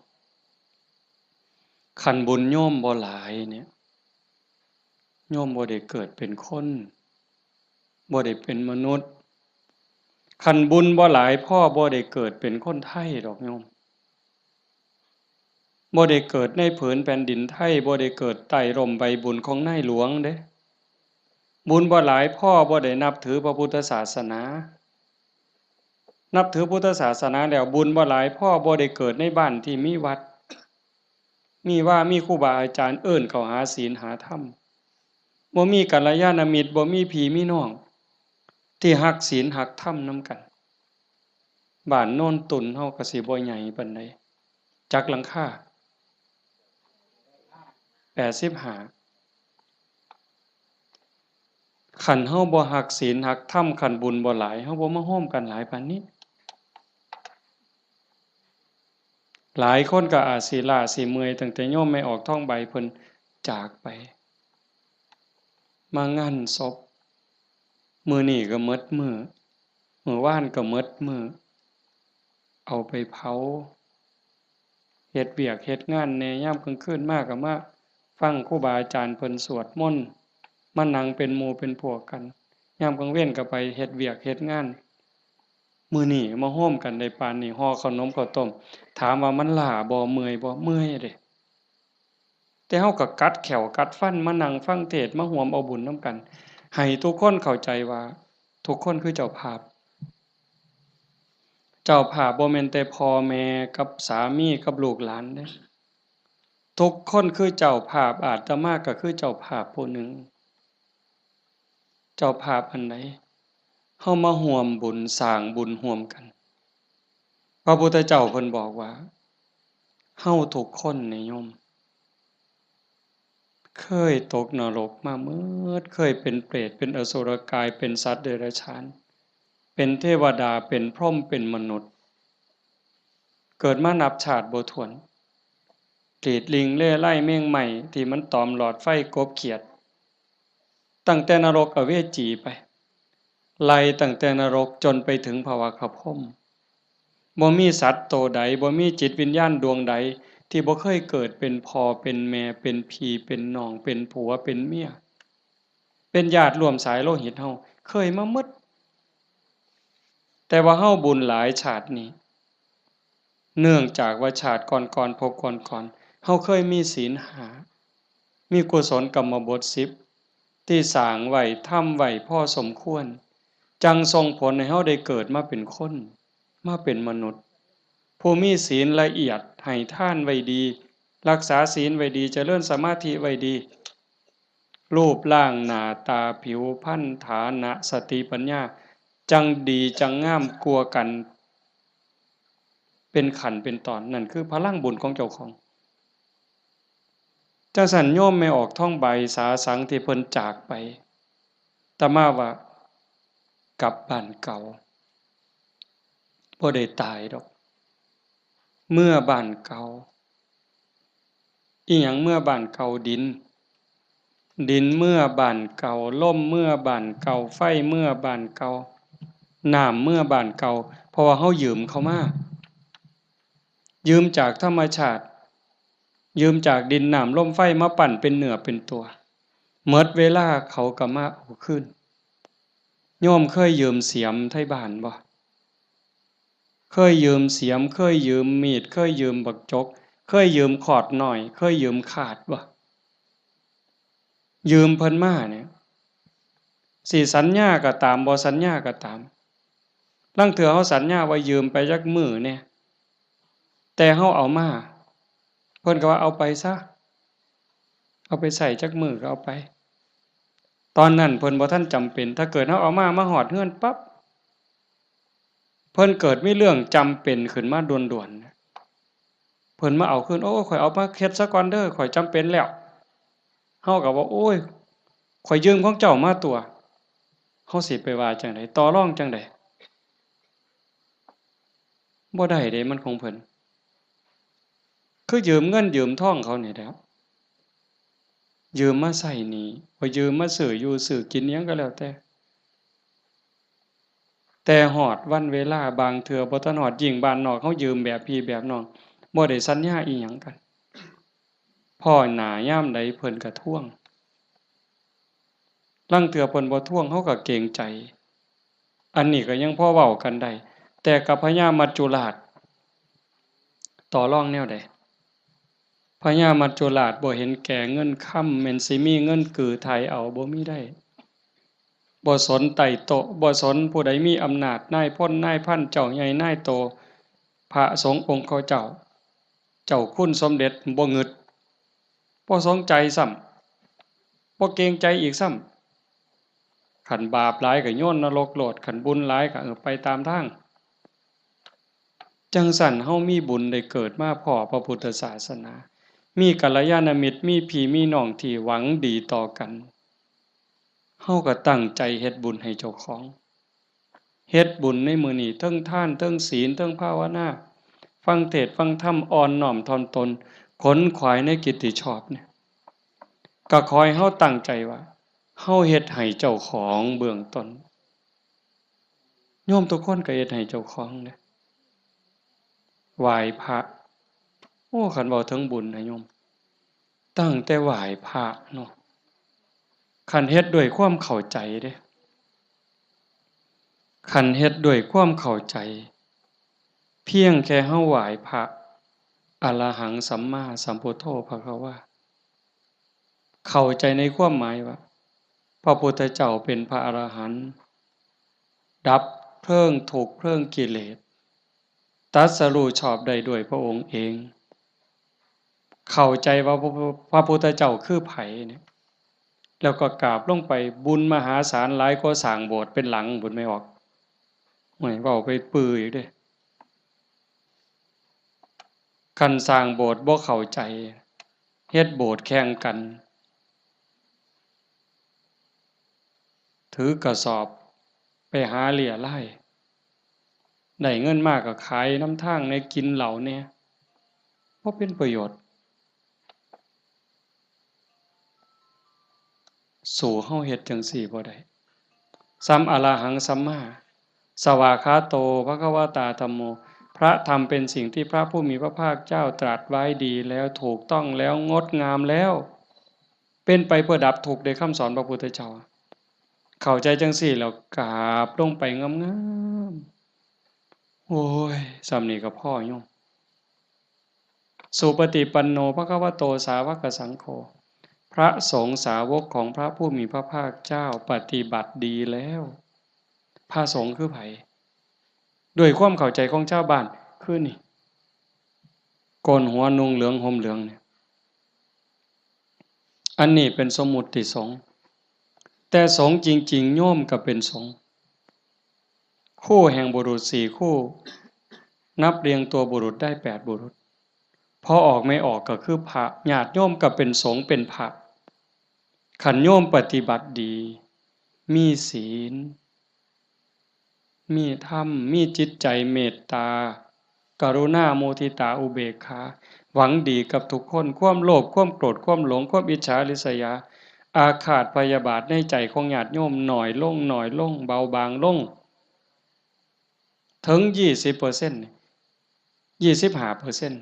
คันบุญโยมบ่หลายเนี่ย โยมบ่ได้เกิดเป็นคน บ่ได้เป็นมนุษย์ คันบุญบ่หลายพอบ่ได้เกิดเป็นคนไทยดอกโยม บ่ได้เกิดในผืนแผ่นดินไทย บ่ได้เกิดใต้ร่มใบบุญของนายหลวงเด้ บุญบ่หลายพอบ่ได้นับถือพระพุทธศาสนา นับถือพุทธศาสนาแล้วบุญบ่หลายพอบ่ได้เกิดในบ้านที่มีวัด มีวา มีครูบาอาจารย์เอิ้นเข้าหาศีลหาธรรม บ่มีกัลยาณมิตร บ่มีพี่มีน้อง ที่ฮักศีลฮักธรรมนำกัน บ้านโนนตุ่นเฮาก็สิบ่ใหญ่ปานใด จักหลังคา แปดสิบห้า คันเฮาบ่ฮักศีลฮักธรรม คันบุญบ่หลาย เฮาบ่มาโฮมกันหลายปานนี้ หลายคนก็อาจสิล้าสิเมื่อย ตั้งแต่โยมแม่ออกทองใบเพิ่นจากไป มางานศพ มื้อนี้ก็หมดมื้อ มื้อวานก็หมดมื้อ เอาไปเผา เฮ็ดเวียกเฮ็ดงานแหน่ ยามกลางคืนมาก็มาฟังครูบาอาจารย์เพิ่นสวดมนต์ มานั่งเป็นหมู่เป็นพวกกัน ยามกลางเว็นก็ไปเฮ็ดเวียกเฮ็ดงาน มื้อนี้มาโฮมกันได้ปานนี้ ห่อข้าวหนมข้าวต้ม ถามว่ามันล้าบ่ เมื่อยบ่ เมื่อยเด้ แต่เฮาก็กัดแข้วกัดฟันมานั่งฟังเทศน์ มาร่วมเอาบุญนำกัน ให้ทุกคนเข้าใจว่าทุกคนคือเจ้าภาพ เจ้าภาพบ่แม่นแต่พ่อแม่กับสามีกับลูกหลานเด้ ทุกคนคือเจ้าภาพ อาตมาก็คือเจ้าภาพผู้หนึ่ง เจ้าภาพอันใด เฮามาร่วมบุญสร้างบุญร่วมกัน พระพุทธเจ้าเพิ่นบอกว่า เฮาทุกคนนี่โยม เคยตกนรกมาหมด เคยเป็นเปรต เป็นอสุรกาย เป็นสัตว์เดรัจฉาน เป็นเทวดา เป็นพรหม เป็นมนุษย์ เกิดมานับชาติบ่ถ้วน กรีดลิงเล่ไล่เม่งไหม้ที่มันตอมหลอดไฟกบเขียด ตั้งแต่นรกอเวจีไป ไล่ตั้งแต่นรกจนไปถึงพระวักคพรหม บ่มีสัตว์โตใด บ่มีจิตวิญญาณดวงใด ที่บ่เคยเกิดเป็นพ่อเป็นแม่ เป็นพี่เป็นน้อง เป็นผัวเป็นเมีย เป็นญาติร่วมสายโลหิตเฮา เคยมาหมด แต่ว่าเฮาบุญหลายชาตินี้ เนื่องจากว่าชาติก่อนๆ ภพก่อนๆ เฮาเคยมีศีลห้า มีกุศลกรรมบทสิบ ที่สร้างไว้ ทำไว้พอสมควร จั่งส่งผลให้เฮาได้เกิดมาเป็นคน มาเป็นมนุษย์ ผู้มีศีลละเอียด ให้ทานไว้ดี รักษาศีลไว้ดี เจริญสมาธิไว้ดี รูปร่างหน้าตา ผิวพรรณ ฐานะ สติปัญญา จั่งดีจั่งงามกว่ากัน เป็นขั้นเป็นตอน นั่นคือพลังบุญของเจ้าของ จั่งซั้นโยมแม่ออกทองใบสาสังที่เพิ่นจากไป อาตมาว่ากลับบ้านเก่า บ่ได้ตายดอก เมือบ้านเก่า อิหยังเมือบ้านเก่า ดิน ดินเมือบ้านเก่า ลมเมือบ้านเก่า ไฟเมือบ้านเก่า น้ำเมือบ้านเก่า เพราะว่าเฮายืมเขามา ยืมจากธรรมชาติ ยืมจากดินน้ำลมไฟมาปั้นเป็นเนื้อเป็นตัว หมดเวลาเขาก็มาเอาคืน โยมเคยยืมเสียมไทบ้านบ่ เคยยืมเสียม เคยยืมมีด เคยยืมบักจก เคยยืมขอดน้อย เคยยืมคาดบ่ ยืมเพิ่นมาเนี่ย สิสัญญาก็ตาม บ่สัญญาก็ตาม ลางเทื่อเฮาสัญญาว่ายืมไปจักมื้อแหน่ แต่เฮาเอามา เพิ่นก็ว่าเอาไปซะ เอาไปใช้จักมื้อก็เอาไป ตอนนั้นเพิ่นบ่ทันจำเป็น ถ้าเกิดเฮาเอามา มาฮอดเฮือนปั๊บ เพิ่นเกิดมีเรื่องจำเป็นขึ้นมาด่วนๆ เพิ่นมาเอาคืน โอ้ ข้อยเอามาเฮ็ดซะก่อนเด้อ ข้อยจำเป็นแล้ว เฮาก็ว่า โอ้ย ข้อยยืมของเจ้ามาตั่ว เฮาสิไปว่าจั่งใด ต่อรองจั่งใด บ่ได้เด้ มันของเพิ่น คือยืมเงินยืมทองเขานี่แหละ ยืมมาใช้หนี้ บ่ยืมมาซื้ออยู่ซื้อกินอิหยังก็แล้วแต่ แต่ฮอดวันเวลาบางเทื่อบ่ทันฮอด ยิ่งบ้านนอกเฮายืมแบบพี่แบบน้อง บ่ได้สัญญาอิหยังกัน พ้อหน้ายามใดเพิ่นก็ทวง ลางเทื่อเพิ่นบ่ทวงเฮาก็เกรงใจ อันนี้ก็ยังพอเว้ากันได้ แต่กับพญามัจจุราช ต่อรองแนวใด พญามัจจุราชบ่เห็นแก่เงินคำ แม่นสิมีเงินกือไถ่เอา บ่มีได้ บ่สนไต่โต๊ะ บ่สนผู้ใดมีอำนาจ นายพล นายพัน เจ้าใหญ่นายโต พระสงฆ์องค์เขาเจ้า เจ้าคุณสมเด็จบ่งึด บ่สนใจซ้ำ บ่เกรงใจอีกซ้ำ คันบาปหลายก็โยนนรกโลด คันบุญหลายก็ เออ ไปตามทาง จั่งซั้นเฮามีบุญได้เกิดมาพ้อพระพุทธศาสนา มีกัลยาณมิตร มีพี่มีน้องที่หวังดีต่อกัน เฮาก็ตั้งใจเฮ็ดบุญให้เจ้าของ เฮ็ดบุญในมื้อนี้ เทิงทาน เทิงศีล เทิงภาวนา ฟังเทศน์ฟังธรรม อ่อนน้อมถ่อมตน ขนขวายในกิตติชอบเนี่ย ก็ขอให้เฮาตั้งใจว่า เฮาเฮ็ดให้เจ้าของเบื้องต้น โยมทุกคนก็เฮ็ดให้เจ้าของเด้ ไหว้พระ โอ้ คันเว้าถึงบุญนะโยม ตั้งแต่ไหว้พระเนาะ คันเฮ็ดด้วยความเข้าใจเด้ คันเฮ็ดด้วยความเข้าใจ เพียงแค่เฮาไหว้พระ อะระหังสัมมาสัมพุทโธภะคะวา เข้าใจในความหมายว่า พระพุทธเจ้าเป็นพระอรหันต์ ดับเพลิงทุกข์เพลิงกิเลส ตรัสรู้ชอบได้ด้วยพระองค์เอง เข้าใจว่าพระ พระพุทธเจ้าคือไผเนี่ย แล้วก็กราบลงไป บุญมหาศาลหลายกว่าสร้างโบสถ์เป็นหลังพุ้น แม่ออก โอ้ย เว้าไปปื้ออีกเด้ คันสร้างโบสถ์บ่เข้าใจ เฮ็ดโบสถ์แข่งกัน ถือกระสอบไปหาเรี่ยไล่ ได้เงินมาก็ขายนำทางแหน่ กินเหล้าแหน่ บ่เป็นประโยชน์ สู้เฮาเฮ็ดจั่งซี้บ่ได้ สัม อะระหังสัมมา สวากขาโต ภะคะวะตา ธัมโม พระธรรมเป็นสิ่งที่พระผู้มีพระภาคเจ้าตรัสไว้ดีแล้ว ถูกต้องแล้ว งดงามแล้ว เป็นไปเพื่อดับทุกข์ ได้คำสอนพระพุทธเจ้า เข้าใจจั่งซี้แล้วกราบลงไปงามๆ โอ้ย ส่ำนี้ก็พอโยม สุปฏิปันโน ภะคะวะโต สาวกสังโฆ พระสงฆ์สาวกของพระผู้มีพระภาคเจ้าปฏิบัติดีแล้ว พระสงฆ์คือไผ ด้วยความเข้าใจของชาวบ้าน คือนี่ โกนหัวนุ่งเหลืองห่มเหลืองเนี่ย อันนี้เป็นสมมุติสงฆ์ แต่สงฆ์จริงๆ โยมก็เป็นสงฆ์ คู่แห่งบุรุษสี่คู่ นับเรียงตัวบุรุษได้แปดบุรุษ พอออกไม่ออกก็คือพระ ญาติโยมก็เป็นสงฆ์เป็นพระ คันโยมปฏิบัติดี มีศีล มีธรรม มีจิตใจเมตตา กรุณา มุทิตา อุเบกขา หวังดีกับทุกคน ความโลภ ความโกรธ ความหลง ความอิจฉาริษยา อาฆาตพยาบาทในใจของญาติโยมน้อยลง น้อยลง เบาบางลง ถึงยี่สิบเปอร์เซ็นต์ ยี่สิบห้าเปอร์เซ็นต์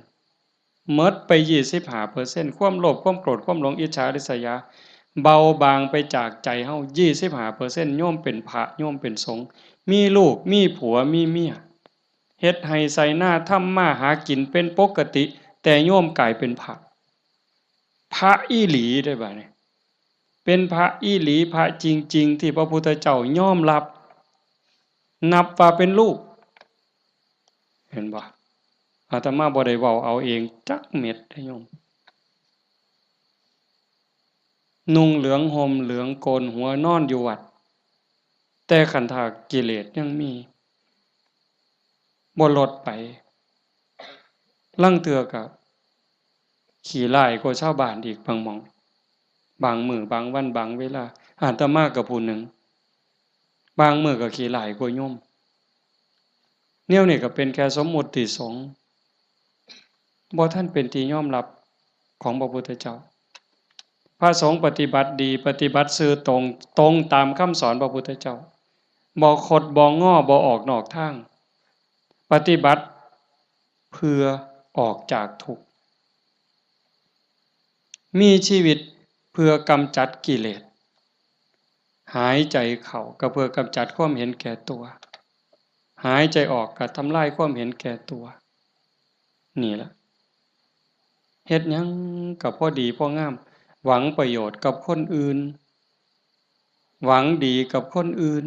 หมดไปยี่สิบห้าเปอร์เซ็นต์ ความโลภ ความโกรธ ความหลง อิจฉาริษยา เบาบางไปจากใจเฮา ยี่สิบห้าเปอร์เซ็นต์ โยมเป็นพระ โยมเป็นสงฆ์ มีลูก มีผัว มีเมีย เฮ็ดไฮ่ไถนา ทำมาหากินเป็นปกติ แต่โยมกลายเป็นพระ พระอีหลีเด้บัดนี้ เป็นพระอีหลี พระจริงๆ ที่พระพุทธเจ้ายอมรับ นับว่าเป็นลูก เห็นบ่ อาตมาบ่ได้เว้าเอาเองจักเม็ดเด้โยม นุ่งเหลืองห่มเหลืองโกนหัวนอนอยู่วัด แต่คันถ้ากิเลสยังมี บ่ลดไป ลางเทื่อก็ขี้ร้ายกว่าชาวบ้านอีกบางหม่อง บางมื้อบางวันบางเวลา อาตมาก็ผู้หนึ่ง บางมื้อก็ขี้ร้ายกว่าโยม แนวนี้ก็เป็นแค่สมมุติสงฆ์ บ่ทันเป็นที่ยอมรับของพระพุทธเจ้า พระสงฆ์ปฏิบัติดี ปฏิบัติซื่อตรง ตรงตามคำสอนพระพุทธเจ้า บ่คดบ่งอ บ่ออกนอกทาง ปฏิบัติเพื่อออกจากทุกข์ มีชีวิตเพื่อกำจัดกิเลส หายใจเข้าก็เพื่อกำจัดความเห็นแก่ตัว หายใจออกก็ทำลายความเห็นแก่ตัว นี่ล่ะ เฮ็ดหยังก็พอดีพองาม หวังประโยชน์กับคนอื่น หวังดีกับคนอื่น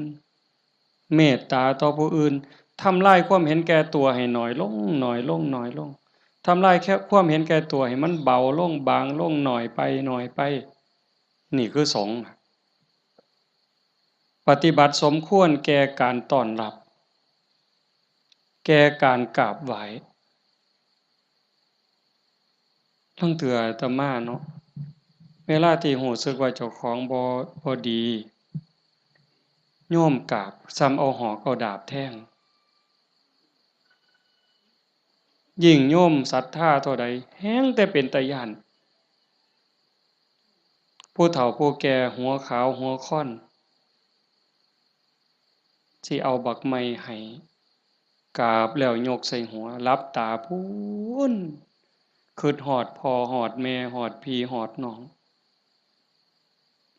เมตตาต่อผู้อื่น ทำลายความเห็นแก่ตัวให้น้อยลง น้อยลง น้อยลง ทำลายแค่ความเห็นแก่ตัวให้มันเบาลง บางลง น้อยไป น้อยไป นี่คือสงฆ์ ปฏิบัติสมควรแก่การต้อนรับ แก่การกราบไหว้ ลางเทื่ออาตมาเนาะ เวลาที่รู้สึกว่าเจ้าของบ่ บ่ดี โยมกราบ ส่ำเอาหอกเอาดาบแทง ยิ่งโยมศรัทธาเท่าใด แฮ่งแต่เป็นตาย้าน ผู้เฒ่าผู้แก่หัวขาวหัวค่อน สิเอาบักไม้ให้ กราบแล้วยกใส่หัว หลับตาพู้น คิดฮอดพ่อฮอดแม่ ฮอดพี่ฮอดน้อง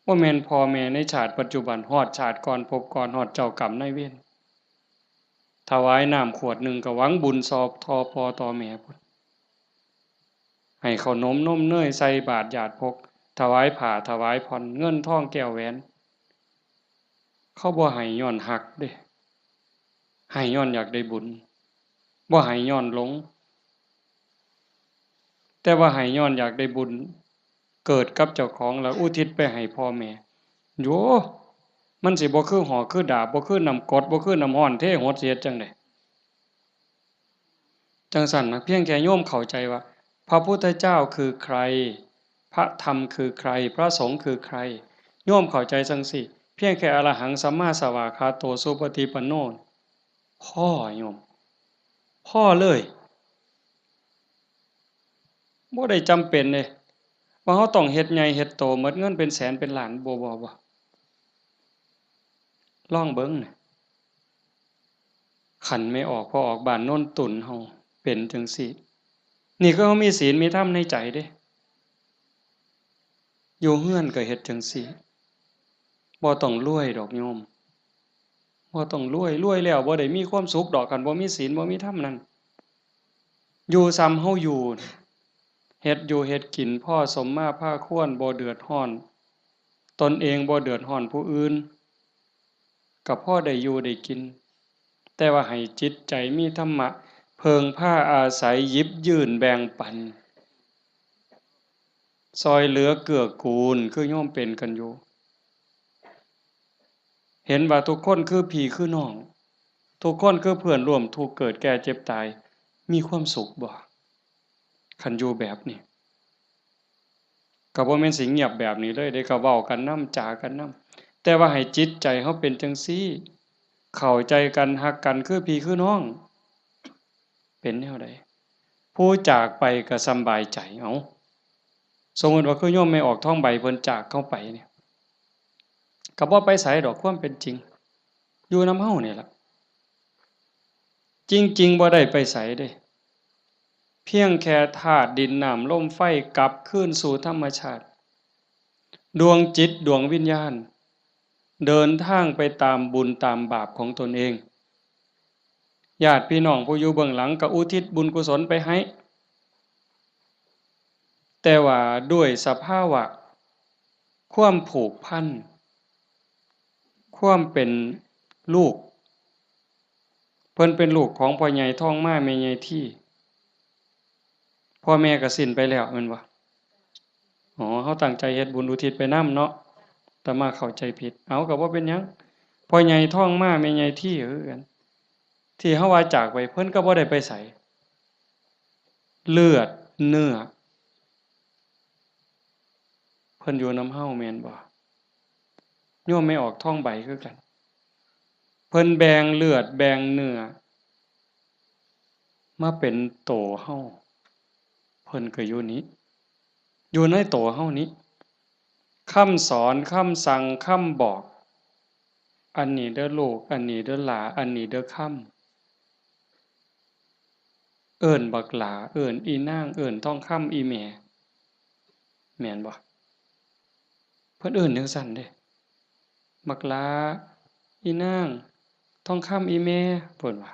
บ่แม่นพ่อแม่ในชาติปัจจุบัน ฮอดชาติก่อนภพก่อน ฮอดเจ้ากรรมนายเวร ถวายน้ำขวดหนึ่งก็หวังบุญซอบต่อพ่อต่อแม่พุ้น ให้ข้าวนมนมเนยใส่บาตรญาติพก ถวายผ้าถวายผ่อน เงินทองแก้วแหวน เขาบ่ให้ย้อนฮักเด้ ให้ย้อนอยากได้บุญ บ่ให้ย้อนหลง แต่ว่าให้ย้อนอยากได้บุญ เกิดกับเจ้าของแล้วอุทิศไปให้พ่อแม่ โย มันสิบ่คือหอกคือดาบ บ่คือน้ำกรด บ่คือน้ำร้อนเทหด สิเฮ็ดจั่งใด จั่งซั้นนะ เพียงแค่โยมเข้าใจว่า พระพุทธเจ้าคือใคร พระธรรมคือใคร พระสงฆ์คือใคร โยมเข้าใจจั่งซี้ เพียงแค่อรหังสัมมาสวากขาโตสุปฏิปันโน พอโยม พอเลย บ่ได้จำเป็นเด้ ว่าเราต้องเฮ็ดใหญ่เฮ็ดโต หมดเงินเป็นแสนเป็นล้าน บ่ บ่ บ่ ลองเบิ่งนะ คันแม่ออกพ่อออกบ้านโนนตุ่นเฮาเป็นจั่งซี้ นี่คือเฮามีศีลมีธรรมในใจเด้ อยู่เฮือนก็เฮ็ดจั่งซี้ บ่ต้องรวยดอกโยม บ่ต้องรวย รวยแล้วบ่ได้มีความสุขดอก คันบ่มีศีลบ่มีธรรมนั่น อยู่ส่ำเฮาอยู่ เฮ็ดอยู่เฮ็ดกินพอสมมาพาควร บ่เดือดร้อน ตนเองบ่เดือดร้อนผู้อื่น ก็พอได้อยู่ได้กิน แต่ว่าให้จิตใจมีธรรมะ เพิ่งพาอาศัย หยิบยื่นแบ่งปัน ซ่อยเหลือเกื้อกูล คือโยมเป็นกันอยู่ เห็นว่าทุกคนคือพี่คือน้อง ทุกคนคือเพื่อนร่วมทุกข์เกิดแก่เจ็บตาย มีความสุขบ่ คันอยู่แบบนี้ ก็บ่แม่นสิเงียบแบบนี้เลยเด้ ก็เว้ากันนำ จ๋ากันนำ แต่ว่าให้จิตใจเฮาเป็นจั่งซี้ เข้าใจกัน ฮักกัน คือพี่คือน้อง เป็นแนวใด ผู้จากไปก็สำบายใจ เอ้า สมมุติว่าคือโยมแม่ออกทองใบเพิ่นจากเฮาไปเนี่ย ก็บ่ไปไสดอก ความเป็นจริง อยู่นำเฮานี่ล่ะ จริงๆ บ่ได้ไปไสเด้ เพียงแค่ธาตุดินน้ำลมไฟกลับคืนสู่ธรรมชาติ ดวงจิตดวงวิญญาณ เดินทางไปตามบุญตามบาปของตนเอง ญาติพี่น้องผู้อยู่เบื้องหลังก็อุทิศบุญกุศลไปให้ แต่ว่าด้วยสภาวะความผูกพัน ความเป็นลูก เพิ่นเป็นลูกของพ่อใหญ่ทองมาแม่ใหญ่ที พ่อแม่ก็สิ้นไปแล้วแม่นบ่ อ๋อ เฮาตั้งใจเฮ็ดบุญอุทิศไปนำเนาะ อาตมาเข้าใจผิด เอา ก็บ่เป็นหยัง พ่อใหญ่ทองมาแม่ใหญ่ทีคือกัน ที่เฮาว่าจากไป เพิ่นก็บ่ได้ไปไส เลือดเนื้อ เพิ่นอยู่นำเฮาแม่นบ่ โยมแม่ออกทองใบคือกัน เพิ่นแบ่งเลือดแบ่งเนื้อ มาเป็นโตเฮา เพิ่นก็อยู่นี้ อยู่ในโตเฮานี้ คำสอน คำสั่ง คำบอก อันนี้เด้อลูก อันนี้เด้อหล้า อันนี้เด้อคำ เอิ้นบักหล้า เอิ้นอีนาง เอิ้นทองคำ อีแม่ แม่นบ่ เพิ่นเอิ้นจั่งซั้นเด้ บักหล้า อีนาง ทองคำ อีแม่ เพิ่นว่า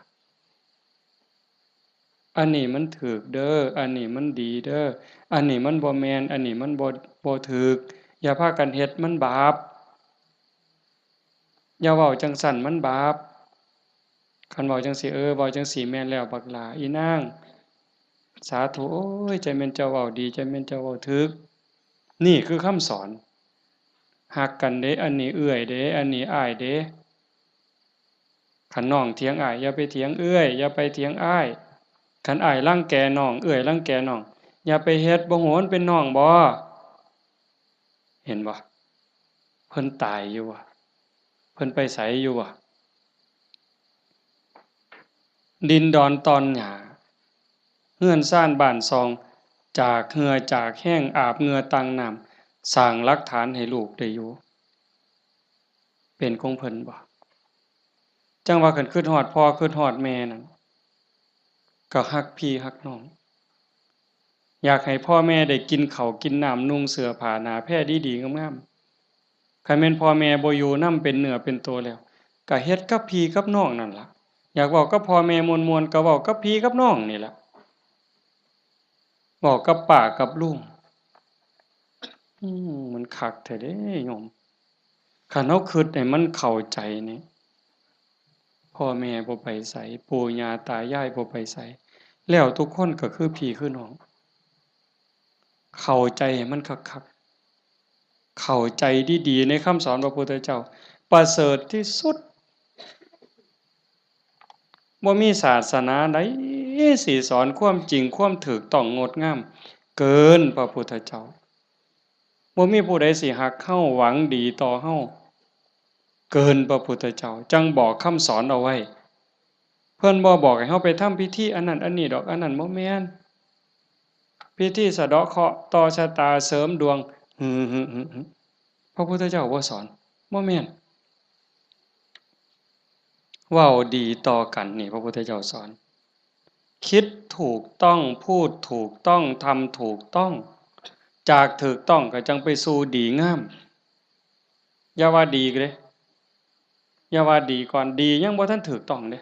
อันนี้มันถูกเด้อ อันนี้มันดีเด้อ อันนี้มันบ่แม่น อันนี้มันบ่ บ่ถูก อย่าพากันเฮ็ด มันบาป อย่าเว้าจั่งซั้น มันบาป คันเว้าจั่งซี้ เออ เว้าจั่งซี้แม่นแล้ว บักหล้า อีนาง สาธุ โอ้ย จั่งแม่นเจ้าเว้าดี จั่งแม่นเจ้าเว้าถูก นี่คือคำสอน ฮักกันเด้ อันนี้เอื้อยเด้ อันนี้อ้ายเด้ คันน้องเถียงอ้าย อย่าไปเถียงเอื้อย อย่าไปเถียงอ้าย คันอ้ายรังแกน้อง เอื้อยรังแกน้อง อย่าไปเฮ็ด บ่ฮู้มันเป็นน้องบ่ เห็นบ่ เพิ่นตายอยู่บ่ เพิ่นไปไสอยู่บ่ ดินดอนตอนหญ้า เฮือนซานบ้านซอง จากเหื่อจากแฮง อาบเหงื่อตั้งน้ำ สร้างหลักฐานให้ลูกได้อยู่ เป็นของเพิ่นบ่ จั่งว่าคันคิดฮอดพ่อคิดฮอดแม่นั่น ก็ฮักพี่ฮักน้อง อยากให้พ่อแม่ได้กินข้าวกินน้ำ นุ่งเสื้อผ้าหน้าแพรดีๆงามๆ คันแม่นพ่อแม่บ่อยู่นำเป็นเนื้อเป็นตัวแล้ว ก็เฮ็ดกับพี่กับน้องนั่นล่ะ อยากเว้ากับพ่อแม่ม่วนๆ ก็เว้ากับพี่กับน้องนี่ล่ะ เว้ากับป้ากับลุง อืม มันคักแท้เด้โยม คันเฮาคิดให้มันเข้าใจนี่ พ่อแม่บ่ไปไส ปู่ย่าตายายบ่ไปไส แล้วทุกคนก็คือพี่คือน้อง เข้าใจให้มันคักๆ เข้าใจดีๆ ในคำสอนพระพุทธเจ้า ประเสริฐที่สุด บ่มีศาสนาใดสิสอนความจริง ความถูกต้องงดงาม เกินพระพุทธเจ้า บ่มีผู้ใดสิฮักเฮา หวังดีต่อเฮา เกินพระพุทธเจ้า จั่งบอกคำสอนเอาไว้ เพิ่นบ่บอกให้เฮาไปทำพิธีอันนั้นอันนี้ดอก อันนั้นบ่แม่น พิธีสะเดาะเคราะห์ ต่อชะตา เสริมดวง หึ หึ หึ หึ พระพุทธเจ้าบ่สอน บ่แม่น เว้าดีต่อกันนี่ พระพุทธเจ้าสอน คิดถูกต้อง พูดถูกต้อง ทำถูกต้อง จากถูกต้องก็จั่งไปสู่ดีงาม อย่าว่าดีเด้ อย่าว่าดีก่อน ดียังบ่ทันถูกต้องเด้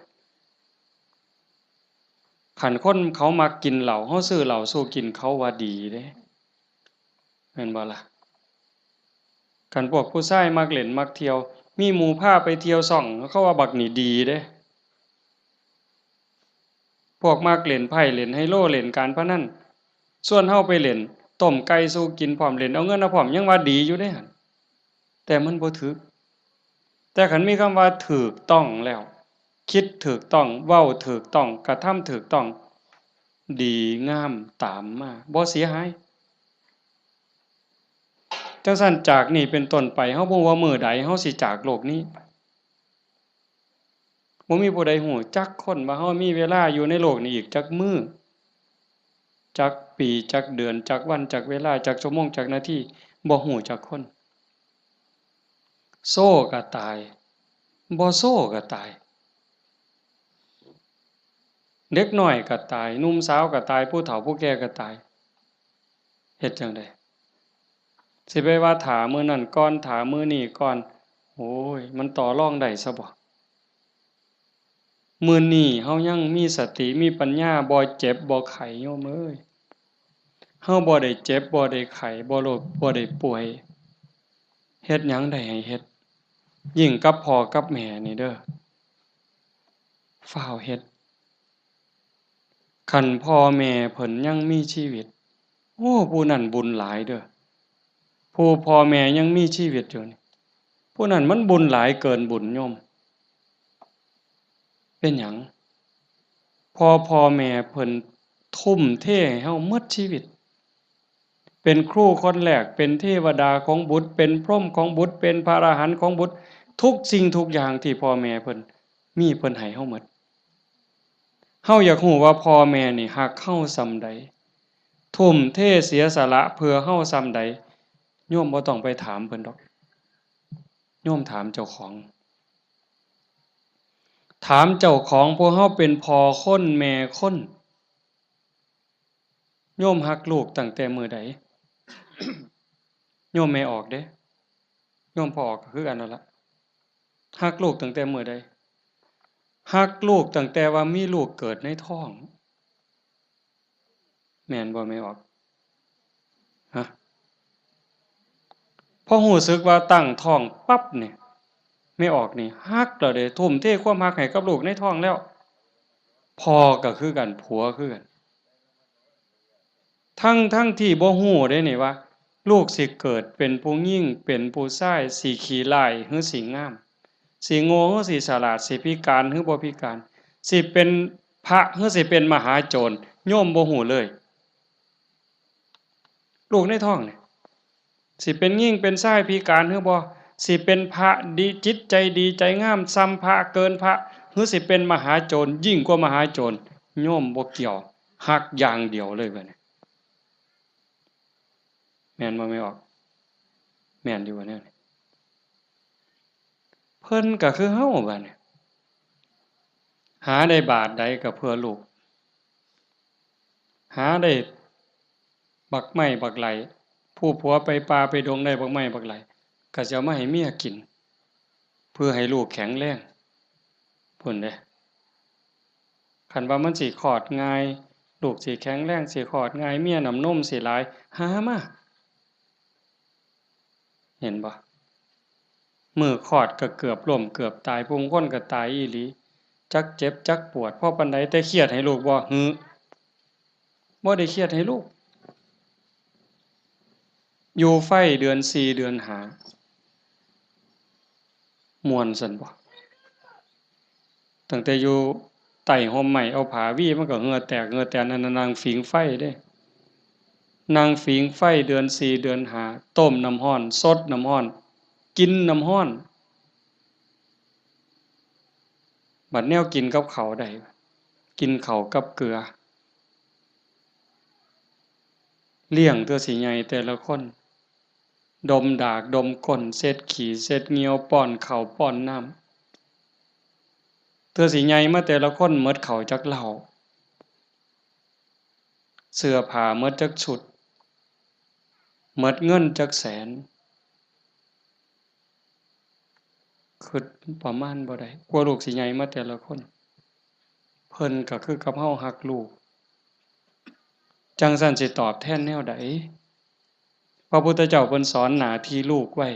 คันคนเขามักกินเหล้า เฮาซื้อเหล้าสู่กิน เขาว่าดีเด้ แม่นบ่ล่ะ คันพวกผู้ชายมักเล่นมักเที่ยว มีหมู่พาไปเที่ยวซ่อง เขาว่าบักนี่ดีเด้ พวกมักเล่นไพ่ เล่นไฮโล เล่นการพนัน ชวนเฮาไปเล่น ต้มไก่สู่กินพร้อม เล่นเอาเงินเอาพร้อม ยังว่าดีอยู่เด้หั่น แต่มันบ่ถูก แต่คันมีคำว่าถูกต้องแล้ว คิดถูกต้อง เว้าถูกต้อง กระทำถูกต้อง ดีงามตามมา บ่เสียหาย จั่งซั้นจากนี้เป็นต้นไป เฮาบ่ฮู้ว่ามื้อใดเฮาสิจากโลกนี้ บ่มีผู้ใดฮู้จักคนว่าเฮามีเวลาอยู่ในโลกนี้อีกจักมื้อ จักปี จักเดือน จักวัน จักเวลา จักชั่วโมง จักนาที บ่ฮู้จักคน โซก็ตาย บ่โซก็ตาย เด็กน้อยก็ตาย หนุ่มสาวก็ตาย ผู้เฒ่าผู้แก่ก็ตาย เฮ็ดจั่งใด สิไปว่าถ้ามื้อนั้นก่อน ถ้ามื้อนี้ก่อน โอ้ย มันต่อรองได้ซะบ่ มื้อนี้เฮายังมีสติ มีปัญญา บ่เจ็บ บ่ไข้ โยมเอ้ย เฮาบ่ได้เจ็บ บ่ได้ไข้ บ่โรค บ่ได้ป่วย เฮ็ดหยังได้ให้เฮ็ด ยิ่งกับพ่อกับแม่นี่เด้อ ฟ้าวเฮ็ด คันพ่อแม่เพิ่นยังมีชีวิต โอ้ ผู้นั้นบุญหลายเด้อ ผู้พ่อแม่ยังมีชีวิตอยู่นี่ ผู้นั้นมันบุญหลายเกินบุญโยม เป็นหยัง เพราะพ่อแม่เพิ่นทุ่มเทให้เฮาหมดชีวิต เป็นครูคนแรก เป็นเทวดาของบุตร เป็นพรหมของบุตร เป็นพระอรหันต์ของบุตร ทุกสิ่งทุกอย่างที่พ่อแม่เพิ่นมี เพิ่นให้เฮาหมด เฮาอยากฮู้ว่าพ่อแม่นี่ฮักเฮาส่ำใด ทุ่มเทเสียสละเพื่อเฮาส่ำใด โยมบ่ต้องไปถามเพิ่นดอก โยมถามเจ้าของ ถามเจ้าของ พวกเฮาเป็นพ่อคนแม่คน โยมฮักลูกตั้งแต่มื้อใด โยมแม่ออกเด้ โยมพ่อออกก็คือกันนั่นละ ฮักลูกตั้งแต่มื้อใด ฮักลูกตั้งแต่ว่ามีลูกเกิดในท้อง แม่นบ่แม่ออก ฮะ พอรู้สึกว่าตั้งท้องปั๊บเนี่ย แม่ออกนี่ฮักแล้วเด้ ทุ่มเทความฮักให้กับลูกในท้องแล้ว พ่อก็คือกัน ผัวคือกัน ทั้งๆ ที่บ่รู้เด้นี่ว่า ลูกสิเกิดเป็นผู้หญิง เป็นผู้ชาย สิขี้ร้ายหรือสิงาม สิโง่หรือสิฉลาด สิพิการหรือบ่พิการ สิเป็นพระหรือสิเป็นมหาโจร โยมบ่รู้เลย ลูกในท้องนี่ สิเป็นหญิงเป็นชายพิการหรือบ่ สิเป็นพระดี จิตใจดีใจงามส่ำพระเกินพระ หรือสิเป็นมหาโจรยิ่งกว่ามหาโจร โยมบ่เกี่ยว ฮักอย่างเดียวเลยบัดนี้ แม่นบ่แม่ออก แม่นอยู่บ่แนวนี้ เพิ่นก็คือเฮาบัดนี้ หาได้บาทใดก็เพื่อลูก หาได้บักไม้บักไหล ผู้ผัวไปป่าไปดงได้บักไม้บักไหล ก็สิเอามาให้เมียกิน เพื่อให้ลูกแข็งแรง พุ้นเด้ คันว่ามันสิคลอดง่าย ลูกสิแข็งแรง สิคลอดง่าย เมียน้ำนมสิหลาย หามา เห็นบ่ มื้อคลอดก็เกือบล้มเกือบตาย ผู้บางคนก็ตายอีหลี จักเจ็บจักปวด พอปานใด แต่เครียดให้ลูกบ่ หือ บ่ได้เครียดให้ลูก อยู่ไฟเดือนสี่เดือนห้า ม่วนซั่นบ่ ตั้งแต่อยู่ใต้ฮ่มไม้ เอาผ้าวีมันก็เหงื่อแตกเหงื่อแตน นั่นน่ะนั่งผิงไฟเด้ นั่งผิงไฟเดือนสี่เดือนห้า ต้มน้ำร้อน สดน้ำร้อน กินน้ำร้อน บัดแนวกินกับข้าวได้ กินข้าวกับเกลือ เลี้ยงเทื่อสิใหญ่แต่ละคน ดมดากดมก้น เช็ดขี้เช็ดเหยี่ยว ป้อนข้าวป้อนน้ำ เทื่อสิใหญ่มาแต่ละคนหมดข้าวจักเล่า เสื้อผ้าหมดจักชุด หมดเงินจักแสน คิดประมาณบ่ได้ กว่าลูกสิใหญ่มาแต่ละคน เพิ่นก็คือกับเฮาฮักลูก จั่งซั้นสิตอบแทนแนวใด พระพุทธเจ้าเพิ่นสอนหน้าที่ลูกไว้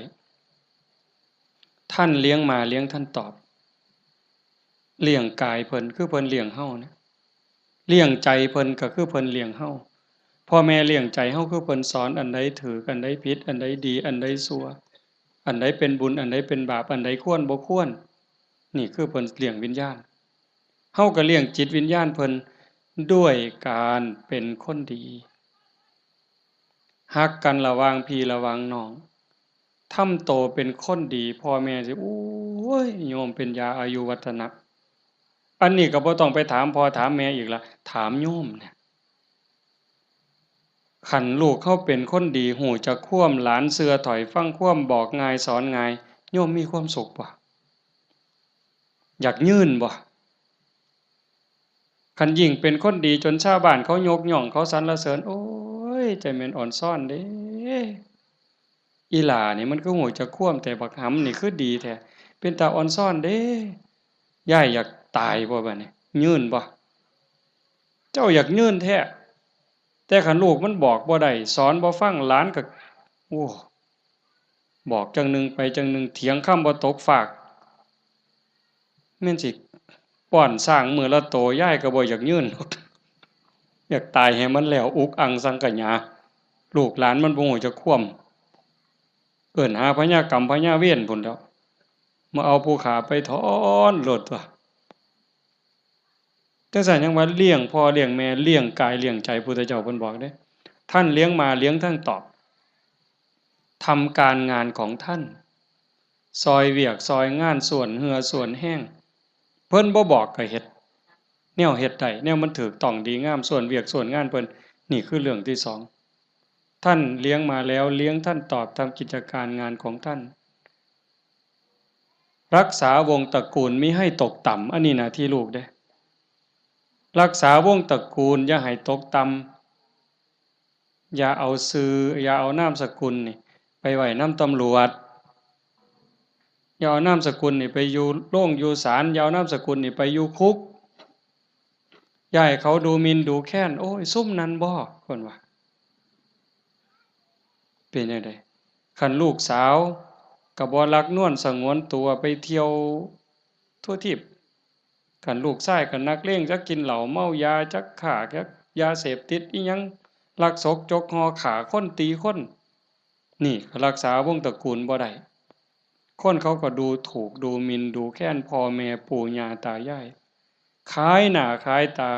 ท่านเลี้ยงมาเลี้ยงท่านตอบ เลี้ยงกายเพิ่นคือเพิ่นเลี้ยงเฮานะ เลี้ยงใจเพิ่นก็คือเพิ่นเลี้ยงเฮา พ่อแม่เลี้ยงใจเฮาคือเพิ่นสอนอันใดถูก อันใดผิด อันใดดี อันใดชั่ว อันใดเป็นบุญ อันใดเป็นบาป อันใดควรบ่ควร นี่คือเพิ่นเลี้ยงวิญญาณ เฮาก็เลี้ยงจิตวิญญาณเพิ่นด้วยการเป็นคนดี ฮักกันระหว่างพี่ระหว่างน้อง ทำโตเป็นคนดี พ่อแม่สิ โอ้ย โยมเป็นยาอายุวัฒนะ อันนี้ก็บ่ต้องไปถามพ่อถามแม่อีกละ ถามโยมเนี่ย คันลูกเฮาเป็นคนดี ฮู้จักความ หลานเชื่อถ้อยฟังความ บอกง่ายสอนง่าย โยมมีความสุขบ่ อยากยืนบ่ คันยิ่งเป็นคนดีจนชาวบ้านเขายกย่องเขาสรรเสริญ โอ้ย ใจแม่นอ่อนซ้อนเด้ อีหล่านี่มันคือฮู้จักความ แต่บักหำนี่คือดีแท้ เป็นตาอ่อนซ้อนเด้ ยายอยากตายบ่บัดนี้ ยืนบ่ เจ้าอยากยืนแท้ แต่คันลูกมันบอกบ่ได้ สอนบ่ฟัง หลานก็ โอ้ บอกจั่งหนึ่งไปจั่งหนึ่ง เถียงคำบ่ตกฟาก แม่นสิป้อนช้างมื้อละโต ยายก็บ่อยากยืน อยากตายให้มันแล้ว อุกอังสังขยา ลูกหลานมันบ่ฮู้จักความ เอิ้นหาพญากรรมพญาเวรพุ้นแหล้ว มาเอาผู้ฆ่าไปถอนโลดตั๊ว จั่งซั้นยังว่าเลี้ยงพ่อเลี้ยงแม่ เลี้ยงกายเลี้ยงใจ พุทธเจ้าเพิ่นบอกเด้ ท่านเลี้ยงมาเลี้ยงท่านตอบ ทำการงานของท่าน ซอยเวียกซอยงาน ส่วนเหื่อส่วนแฮง เพิ่นบ่บอกก็เฮ็ด แนวเฮ็ดได้ แนวมันถูกต้องดีงาม ส่วนเวียกส่วนงานเพิ่น นี่คือเรื่องที่สอง ท่านเลี้ยงมาแล้ว เลี้ยงท่านตอบ ทำกิจการงานของท่าน รักษาวงศ์ตระกูลมิให้ตกต่ำ อันนี้หน้าที่ลูกเด้ รักษาวงศ์ตระกูลอย่าให้ตกต่ำ อย่าเอาชื่อ อย่าเอานามสกุลนี่ไปไว้นำตำรวจ อย่าเอานามสกุลนี่ไปอยู่โรงอยู่ศาล อย่าเอานามสกุลนี่ไปอยู่คุก อย่าให้เขาดูหมิ่นดูแคลน โอ้ย ซุมนั้นบ่ เพิ่นว่า เป็นจั่งใด คันลูกสาวก็บ่หลักนวลสงวนตัวไปเที่ยวทั่วทีป คันลูกชายก็นักเลง จักกินเหล้าเมายา จักค้า จักยาเสพติดอิหยัง ลักซกจกห่อ ฆ่าคนตีคน นี่ก็รักษาวงศ์ตระกูลบ่ได้ คนเขาก็ดูถูกดูหมิ่นดูแคลนพ่อแม่ปู่ย่าตายาย ขายหน้าขายตา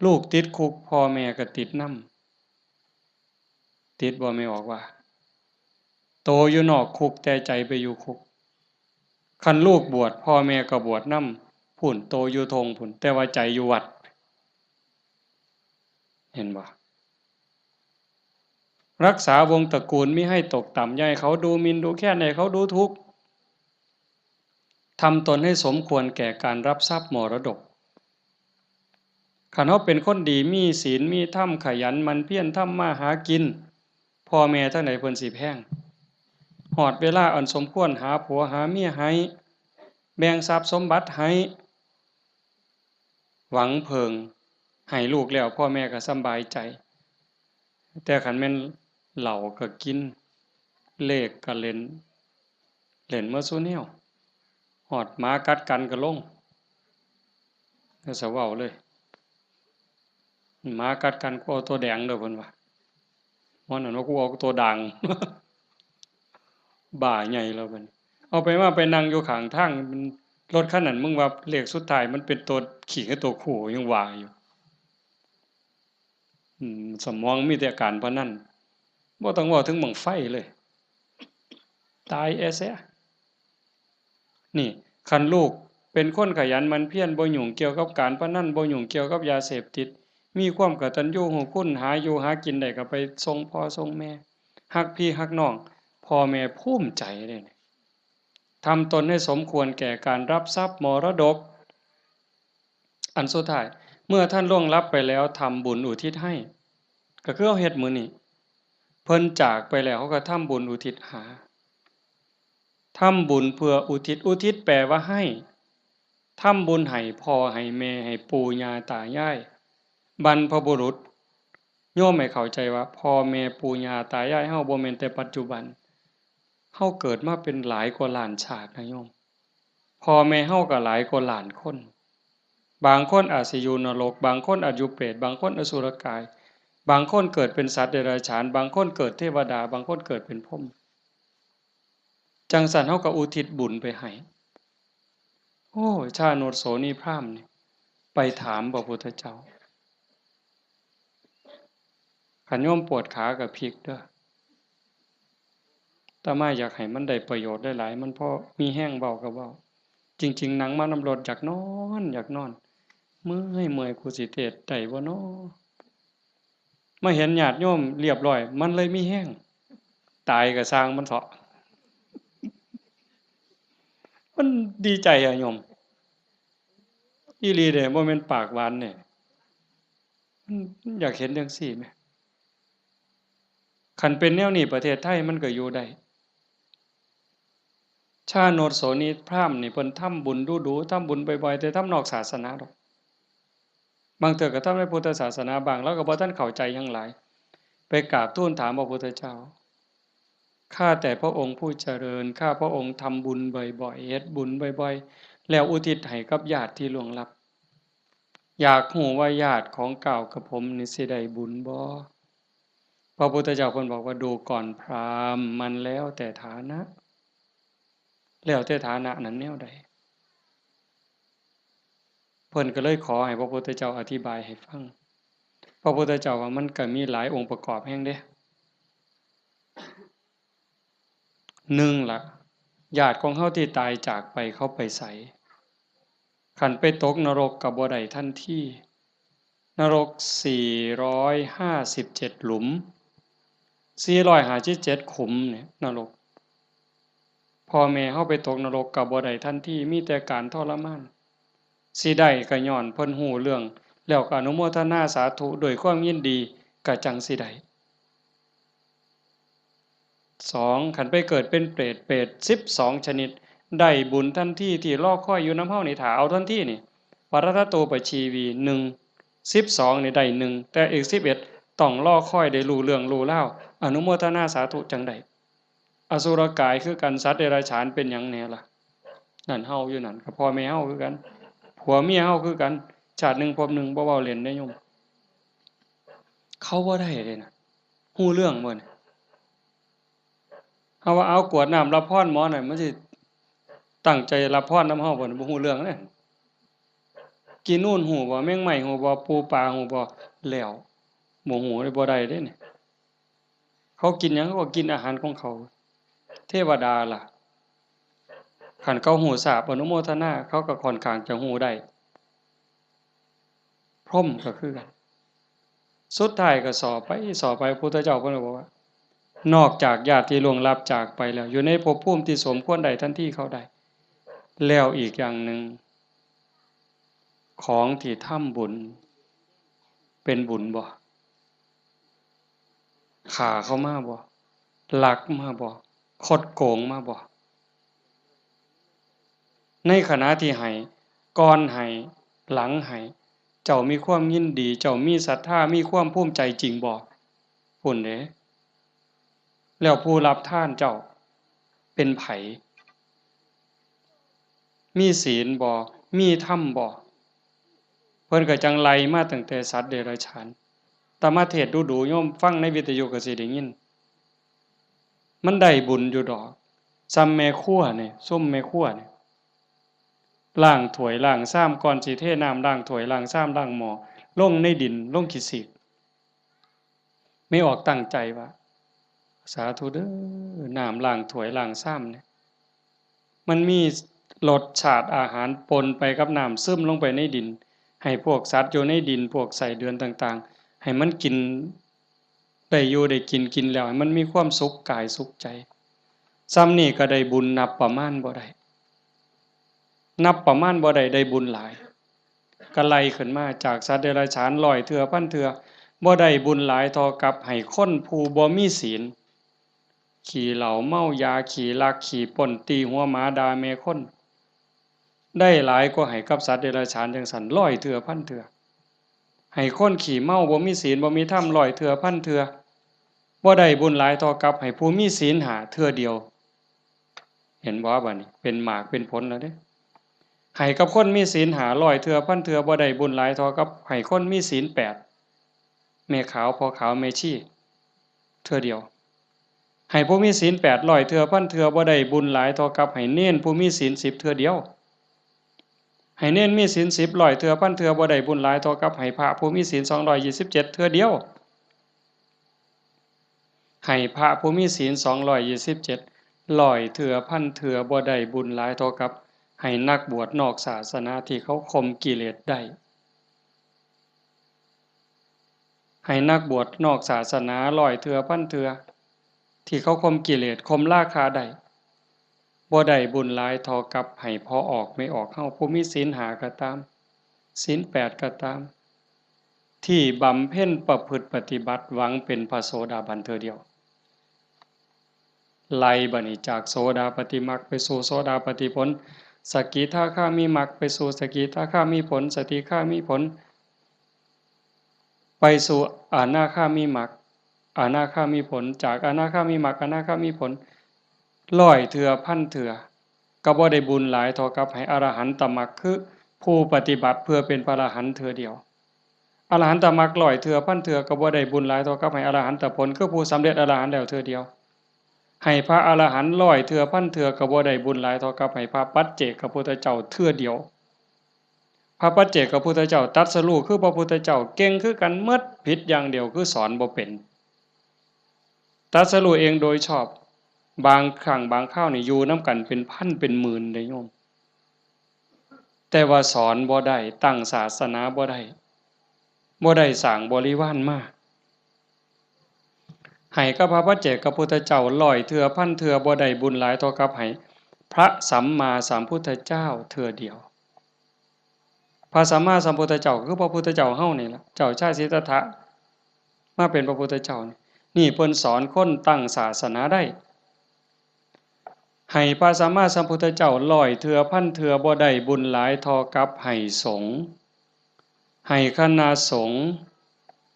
ลูกติดคุก พ่อแม่ก็ติดนำ ติดบ่ แม่ออกว่า โตอยู่นอกคุกแต่ใจไปอยู่คุก คันลูกบวช พ่อแม่ก็บวชนำ พุ้น โตอยู่ท่งพุ้น แต่ว่าใจอยู่วัด เห็นบ่ รักษาวงศ์ตระกูลมิให้ตกต่ำ อย่าให้เขาดูหมิ่นดูแคลน อย่าให้เขาดูถูก ทำตนให้สมควรแก่การรับทรัพย์มรดก คันเฮาเป็นคนดี มีศีล มีธรรม ขยันหมั่นเพียรทำมาหากิน พ่อแม่ทางใดเพิ่นสิแพง ฮอดเวลาอันสมควร หาผัวหาเมียให้ แบ่งทรัพย์สมบัติให้ หวังเพิ่ง ให้ลูกแล้ว พ่อแม่ก็สำบายใจ แต่คันแม่นเหล้าก็กิน เลขก็เล่น เล่นหมดซุแนว ฮอดหมากัดกันก็ลง ก็สะเว้าเลย หมากัดกัน กูเอาตัวแดงเด้อ เพิ่นว่า ว่านั่นว่า กูเอาตัวด่าง บ้าใหญ่แล้วบัดนี้ เอาไปมาไปนั่งอยู่ข้างทาง มัน รถคันนั้น มึงว่าเลขสุดท้ายมันเป็นตัวขี้กับตัวคู่ ยังว่าอยู่ อืม สมองมีแต่การพนัน บ่ต้องเว้าถึงบั้งไฟเลย ตายแอเสีย นี่ คันลูกเป็นคนขยันหมั่นเพียร บ่ยุ่งเกี่ยวกับการพนัน บ่ยุ่งเกี่ยวกับยาเสพติด มีความกตัญญูรู้คุณ หาอยู่หากินได้ก็ไปส่งพ่อส่งแม่ ฮักพี่ฮักน้อง พ่อแม่ภูมิใจเด้ ทำตนให้สมควรแก่การรับทรัพย์มรดก อันสุดท้าย เมื่อท่านล่วงลับไปแล้ว ทำบุญอุทิศให้ ก็คือเฮาเฮ็ดมื้อนี้ เพิ่นจากไปแล้ว เฮาก็ทำบุญอุทิศหา ทำบุญเพื่ออุทิศ อุทิศแปลว่าให้ ทำบุญให้พ่อให้แม่ ให้ปู่ย่าตายาย บรรพบุรุษ โยมให้เข้าใจว่าพ่อแม่ปู่ย่าตายายเฮาบ่แม่นแต่ปัจจุบัน เฮาเกิดมาเป็นหลายกว่าล้านชาตินะโยม พ่อแม่เฮาก็หลายกว่าล้านคน บางคนอาจสิอยู่นรก บางคนอาจอยู่เปรต บางคนอสุรกาย บางคนเกิดเป็นสัตว์เดรัจฉาน บางคนเกิดเทวดา บางคนเกิดเป็นพรหม จั่งซั้นเฮาก็อุทิศบุญไปให้ โอ้ ชาโนชโสนีพราหมณ์นี่ ไปถามพระพุทธเจ้า คันโยมปวดขาก็พลิกเด้อ อาตมาอยากให้มันได้ประโยชน์หลายๆ มันพอมีแฮงเว้าก็เว้า จริงๆ นั่งมานำรถอยากนอน อยากนอน เมื่อย เมื่อย กูสิเทศน์ได้บ่น้อ มาเห็นญาติโยมเรียบร้อย มันเลยมีแฮง ตายก็ซ่างมันเถาะ มันดีใจอะโยม อีหลีเด้ บ่แม่นปากหวานเนี่ย มัน มันอยากเห็นจั่งซี้แหม คันเป็นแนวนี้ประเทศไทยมันก็อยู่ได้ ชาโนชโสนีพราหมณ์นี่เพิ่นทำบุญดู๋ๆ ทำบุญบ่อยๆ แต่ทำนอกศาสนาดอก บางเทื่อก็ทำในพุทธศาสนาบ้าง ลาวก็บ่ทันเข้าใจหยังหลาย ไปกราบทูลถามพระพุทธเจ้า ข้าแต่พระองค์ผู้เจริญ ข้าพระองค์ทำบุญบ่อยๆ เฮ็ดบุญบ่อยๆ แล้วอุทิศให้กับญาติที่ล่วงลับ อยากฮู้ว่าญาติของก้าวกับผมนี่สิได้บุญบ่ พระพุทธเจ้าเพิ่นบอกว่า ดูก่อนพราหมณ์ มันแล้วแต่ฐานะ แล้วแต่ฐานะนั้นแนวใด เพิ่นก็เลยขอให้พระพุทธเจ้าอธิบายให้ฟัง พระพุทธเจ้าว่ามันก็มีหลายองค์ประกอบแฮงเด้ หนึ่งละ ญาติของเฮาที่ตายจากไปเขาไปไส คันไปตกนรกก็บ่ได้ทันที นรกสี่ร้อยห้าสิบเจ็ดหลุม สี่ร้อยห้าสิบเจ็ดขุมเนี่ย นรก พ่อแม่เฮาไปตกนรกก็บ่ได้ทันที มีแต่การทรมาน สิได้ก็ย้อนเพิ่นฮู้เรื่อง แล้วก็อนุโมทนาสาธุด้วยความยินดี ก็จั่งสิได้ สอง คันไปเกิดเป็นเปรต เปรตสิบสองชนิด ได้บุญทันที ที่รอคอยอยู่นำเฮานี่ ถ้าเอาทันทีนี่ ปรัตตโตปชีวี หนึ่ง สิบสองนี่ได้หนึ่ง แต่อีกสิบเอ็ดต้องรอคอยได้รู้เรื่องรู้ราว อนุโมทนาสาธุจั่งได้ อสุรกายคือกัน สัตว์เดรัจฉานเป็นหยังแหน่ล่ะ นั่นเฮาอยู่นั่น ก็พ่อแม่เฮาคือกัน ผัวเมียเฮาคือกัน ชาติหนึ่งภพหนึ่ง บ่เว้าเล่นเด้โยม เขาบ่ได้เลยนะ ฮู้เรื่องบ่เนี่ย เฮาว่าเอากรวดน้ำรับพรหมอน่ะ มันสิตั้งใจรับพรนำเฮาบ่เนี่ย บ่ฮู้เรื่องเลย กินนู่นฮู้บ่ แมงไม้ฮู้บ่ ปูปลาฮู้บ่ แล้ว บ่ฮู้เลย บ่ได้เด้เนี่ย เขากินหยัง เขาก็กินอาหารของเขา เทวดาล่ะ คันเขาฮู้ทราบอนุโมทนา เขาก็ค่อนข้างจะฮู้ได้ พรหมก็คือกัน สุดท้ายก็สอบไป สอบไป พุทธเจ้าเพิ่นก็บอกว่า นอกจากญาติที่ล่วงลับจากไปแล้ว อยู่ในภพภูมิที่สมควรได้ทันทีเขาได้ แล้วอีกอย่างหนึ่ง ของที่ทำบุญ เป็นบุญบ่ ฆ่าเขามาบ่ ลักมาบ่ คดโกงมาบ่ ในขณะที่ให้ ก่อนให้ หลังให้ เจ้ามีความยินดี เจ้ามีศรัทธา มีความภูมิใจจริงบ่ พุ้นเด้ แล้วผู้รับทานเจ้า เป็นไผ มีศีลบ่ มีธรรมบ่ เพิ่นก็จั่งไล่มาตั้งแต่สัตว์เดรัจฉาน แต่มาเทศน์ดูๆ โยมฟังในวิทยุก็สิได้ยิน มันได้บุญอยู่ดอก ซ่ำแม่ครัวนี่ ซุมแม่ครัวนี่ ล้างถ้วยล้างชาม ก่อนสิเทน้ำล้างถ้วยล้างชามล้างหม้อ ลงในดิน ลงขี้สีก แม่ออกตั้งใจว่า สาธุเด้อ น้ำล้างถ้วยล้างชามเนี่ย มันมีรสชาติอาหารปนไปกับน้ำ ซึมลงไปในดิน ให้พวกสัตว์อยู่ในดิน พวกไส้เดือนต่างๆ ให้มันกิน ได้อยู่ได้กิน กินแล้วให้มันมีความสุขกายสุขใจ ซ่ำนี่ก็ได้บุญนับประมาณบ่ได้ นับประมาณบ่ได้ ได้บุญหลาย ก็ไล่ขึ้นมาจากสัตว์เดรัจฉานร้อยเทื่อพันเทื่อ บ่ได้บุญหลายเท่ากับให้คนผู้บ่มีศีล ขี้เหล้าเมายา ขี้ลักขี้ปล้น ตีหัวหมาด่าแม่คน ได้หลายกว่าให้กับสัตว์เดรัจฉานจั่งซั้นร้อยเทื่อพันเทื่อ ให้คนขี้เมาบ่มีศีลบ่มีธรรมร้อยเทื่อพันเทื่อ บ่ได้บุญหลายเท่ากับให้ผู้มีศีลห้าเทื่อเดียว เห็นบ่ บัดนี้เป็นหมากเป็นผลแล้วเด้ ให้กับคนมีศีลห้าร้อยเทื่อพันเทื่อ บ่ได้บุญหลายเท่ากับให้คนมีศีลแปด แม่ขาวพ่อขาวแม่ชี เทื่อเดียว ให้ผู้มีศีลแปดร้อยเทื่อพันเทื่อ บ่ได้บุญหลายเท่ากับให้เณรผู้มีศีลสิบเทื่อเดียว ให้เณรมีศีลสิบร้อยเทื่อพันเทื่อ บ่ได้บุญหลายเท่ากับให้พระผู้มีศีลสองร้อยยี่สิบเจ็ดเทื่อเดียว ให้พระผู้มีศีลสองร้อยยี่สิบเจ็ดร้อยเทื่อพันเทื่อ บ่ได้บุญหลายเท่ากับให้นักบวชนอกศาสนาที่เขาข่มกิเลสได้ ให้นักบวชนอกศาสนาร้อยเทื่อพันเทื่อ ที่เขาข่มกิเลสข่มราคะได้ บ่ได้บุญหลายเท่ากับให้พ่อออกแม่ออกเฮา ผู้มีศีลห้าก็ตาม ศีลแปดก็ตาม ที่บำเพ็ญประพฤติปฏิบัติหวังเป็นพระโสดาบันเทื่อเดียว ไล่บัดนี้จากโสดาปัตติมรรคไปสู่โสดาปัตติผล สกิทาคามิมรรคไปสู่สกิทาคามิผล สกิทาคามิผล ไปสู่อนาคามิมรรค อนาคามิผล จากอนาคามิมรรค อนาคามิผล ร้อยเทื่อพันเทื่อ ก็บ่ได้บุญหลายเท่ากับให้อรหันตมรรค คือผู้ปฏิบัติเพื่อเป็นพระอรหันต์เทื่อเดียว อรหันตมรรคร้อยเทื่อพันเทื่อ ก็บ่ได้บุญหลายเท่ากับให้อรหันตผล คือผู้สำเร็จอรหันต์แล้วเทื่อเดียว ให้พระอรหันต์ร้อยเทื่อพันเทื่อ ก็บ่ได้บุญหลายเท่ากับให้พระปัจเจกพุทธเจ้าเทื่อเดียว พระปัจเจกพุทธเจ้าตรัสรู้คือพระพุทธเจ้า เก่งคือกันหมด ผิดอย่างเดียวคือสอนบ่เป็น ตรัสรู้เองโดยชอบ บางครั้งบางคราวนี่อยู่นำกันเป็นพันเป็นหมื่นเด้โยม แต่ว่าสอนบ่ได้ ตั้งศาสนาบ่ได้ บ่ได้สร้างบริวารมา ให้กับพระปัจเจกพุทธเจ้าร้อยเทื่อพันเทื่อ บ่ได้บุญหลายเท่ากับให้ พระสัมมาสัมพุทธเจ้าเทื่อเดียว พระสัมมาสัมพุทธเจ้าคือพระพุทธเจ้าเฮานี่ล่ะ เจ้าชายสิทธัตถะมาเป็นพระพุทธเจ้านี่ นี่เพิ่นสอนคนตั้งศาสนาได้ ให้พระสัมมาสัมพุทธเจ้าร้อยเทื่อพันเทื่อบ่ได้บุญหลายเท่ากับให้สงฆ์ ให้คณะสงฆ์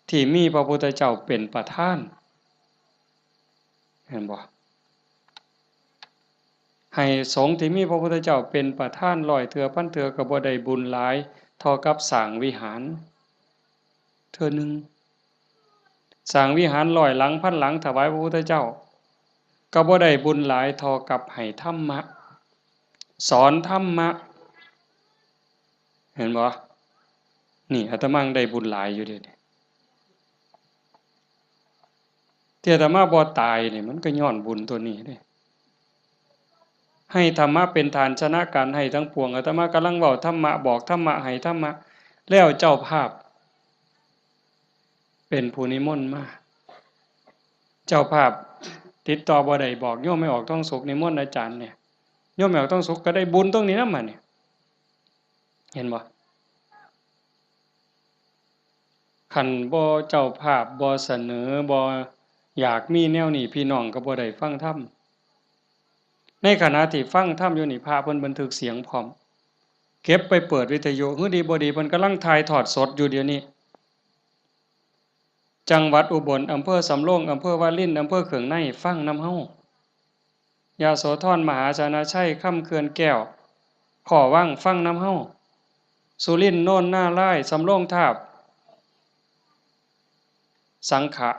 ที่มีพระพุทธเจ้าเป็นประธาน เห็นบ่ ให้สงฆ์ที่มีพระพุทธเจ้าเป็นประธานร้อยเทื่อพันเทื่อก็บ่ได้บุญหลายเท่ากับสร้างวิหารเทื่อหนึ่ง สร้างวิหารร้อยหลังพันหลังถวายพระพุทธเจ้า ก็บ่ได้บุญหลายเท่ากับให้ธรรมะ สอนธรรมะ เห็นบ่ นี่อาตมายังได้บุญหลายอยู่เด้ ที่อาตมาบ่ตายนี่มันก็ย้อนบุญตัวนี้เด้ ให้ธรรมะเป็นทานชนะการให้ทั้งปวง อาตมากำลังเว้าธรรมะ บอกธรรมะ ให้ธรรมะ แล้วเจ้าภาพ เป็นผู้นิมนต์มา เจ้าภาพติดต่อบ่ได้ บอกโยมแม่ออกทองสุขนิมนต์อาจารย์เนี่ย โยมแม่ออกทองสุขก็ได้บุญตรงนี้นำบัดนี้ เห็นบ่ คันบ่เจ้าภาพบ่เสนอ บ่อยากมีแนวนี้ พี่น้องก็บ่ได้ฟังธรรม ในขณะที่ฟังธรรมอยู่นี่ พระเพิ่นบันทึกเสียงพร้อม เก็บไปเปิดวิทยุ หื้อดีบ่ดี เพิ่นกำลังถ่ายทอดสดอยู่เดี๋ยวนี้ จังหวัดอุบล อำเภอสำโรง อำเภอวาริน อำเภอเขืองใน ฟังนำเฮา ยโสธร มหาชนะชัย คำเขื่อนแก้ว ขอวัง ฟังนำเฮา สุรินทร์ โนนนารายณ์ สำโรงทาบ สังขะ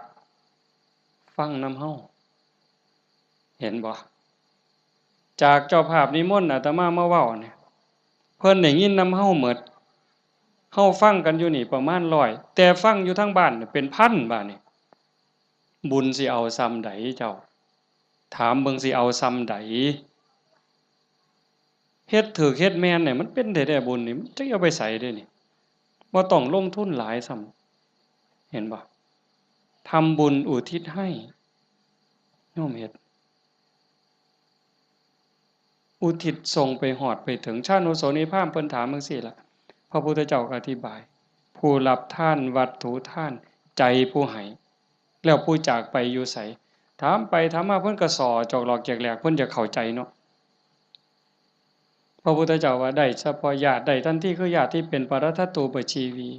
ฟังนำเฮา เห็นบ่ จากเจ้าภาพนิมนต์อาตมามาเว้าเนี่ย เพิ่นได้ยินนำเฮาหมด เฮาฟังกันอยู่นี่ประมาณร้อย แต่ฟังอยู่ทางบ้านเนี่ยเป็นพันบาดนี่ บุญสิเอาส่ำใดเจ้า ถามเบิ่งสิเอาส่ำใด เฮ็ดถูกเฮ็ดแม่นเนี่ยมันเป็นแท้ๆ บุญนี่ มันจักเอาไปไสเด้นี่ บ่ต้องลงทุนหลายซ้ำ เห็นบ่ ทำบุญอุทิศให้ โยมเฮ็ด อุทิศส่งไปฮอดไปถึง ชานุโสนีพราหมณ์เพิ่นถามจั่งซี้ล่ะ พระพุทธเจ้าก็อธิบาย ผู้รับทานวัตถุทาน ใจผู้ให้ แล้วผู้จากไปอยู่ไส ถามไปถามมาเพิ่นก็ส่อจอกหลอกแจกแหลก เพิ่นอยากเข้าใจเนาะ พระพุทธเจ้าว่าได้เฉพาะญาติ ได้ทันทีคือญาติที่เป็นปรัตถตูปชีวี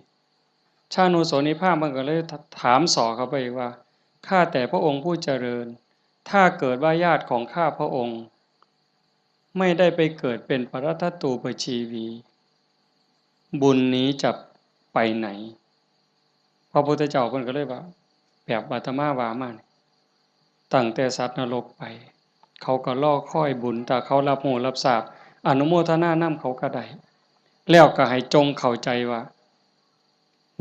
ชานุโสนีพราหมณ์เพิ่นก็เลยถามส่อเข้าไปอีกว่า ข้าแต่พระองค์ผู้เจริญ ถ้าเกิดว่าญาติของข้าพระองค์ ไม่ได้ไปเกิดเป็นปรัตถตูปชีวี บุญนี้จะไปไหน พระพุทธเจ้าเพิ่นก็เลยว่า แบบอาตมาว่ามานี่ ตั้งแต่สัตว์นรกไป เขาก็รอคอยบุญ ถ้าเขารับรู้รับทราบ อนุโมทนานำเขาก็ได้ แล้วก็ให้จงเข้าใจว่า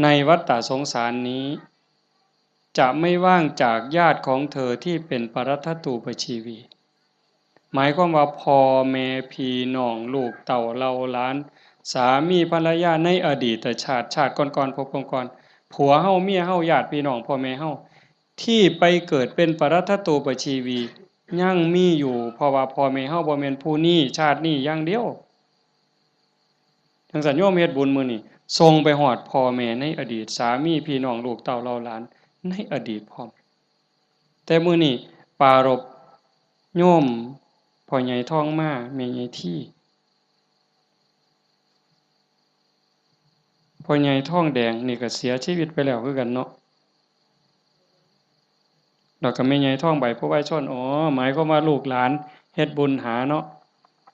ในวัฏฏะสงสารนี้ จะไม่ว่างจากญาติของเธอที่เป็นปรัตถตูปชีวี หมายความว่าพ่อแม่พี่น้องลูกเต้าเหล่าหลาน สามีภรรยาในอดีตชาติ ชาติก่อนๆ ภพก่อนๆ ผัวเฮาเมียเฮาญาติพี่น้องพ่อแม่เฮา ที่ไปเกิดเป็นปรัตถตูปชีวี ยังมีอยู่ เพราะว่าพ่อแม่เฮาบ่แม่นผู้นี้ชาตินี้อย่างเดียว จั่งซั้นโยมเฮ็ดบุญมื้อนี้ ส่งไปฮอดพ่อแม่ในอดีต สามีพี่น้องลูกเต้าเหล่าหลานในอดีตพร้อม แต่มื้อนี้ปรารภโยมพ่อใหญ่ทองมา แม่ใหญ่ที พ่อใหญ่ทองแดงนี่ก็เสียชีวิตไปแล้วคือกันเนาะ แล้วก็แม่ใหญ่ทองใบ ผู้วายชน อ๋อ หมายความว่าลูกหลานเฮ็ดบุญหาเนาะ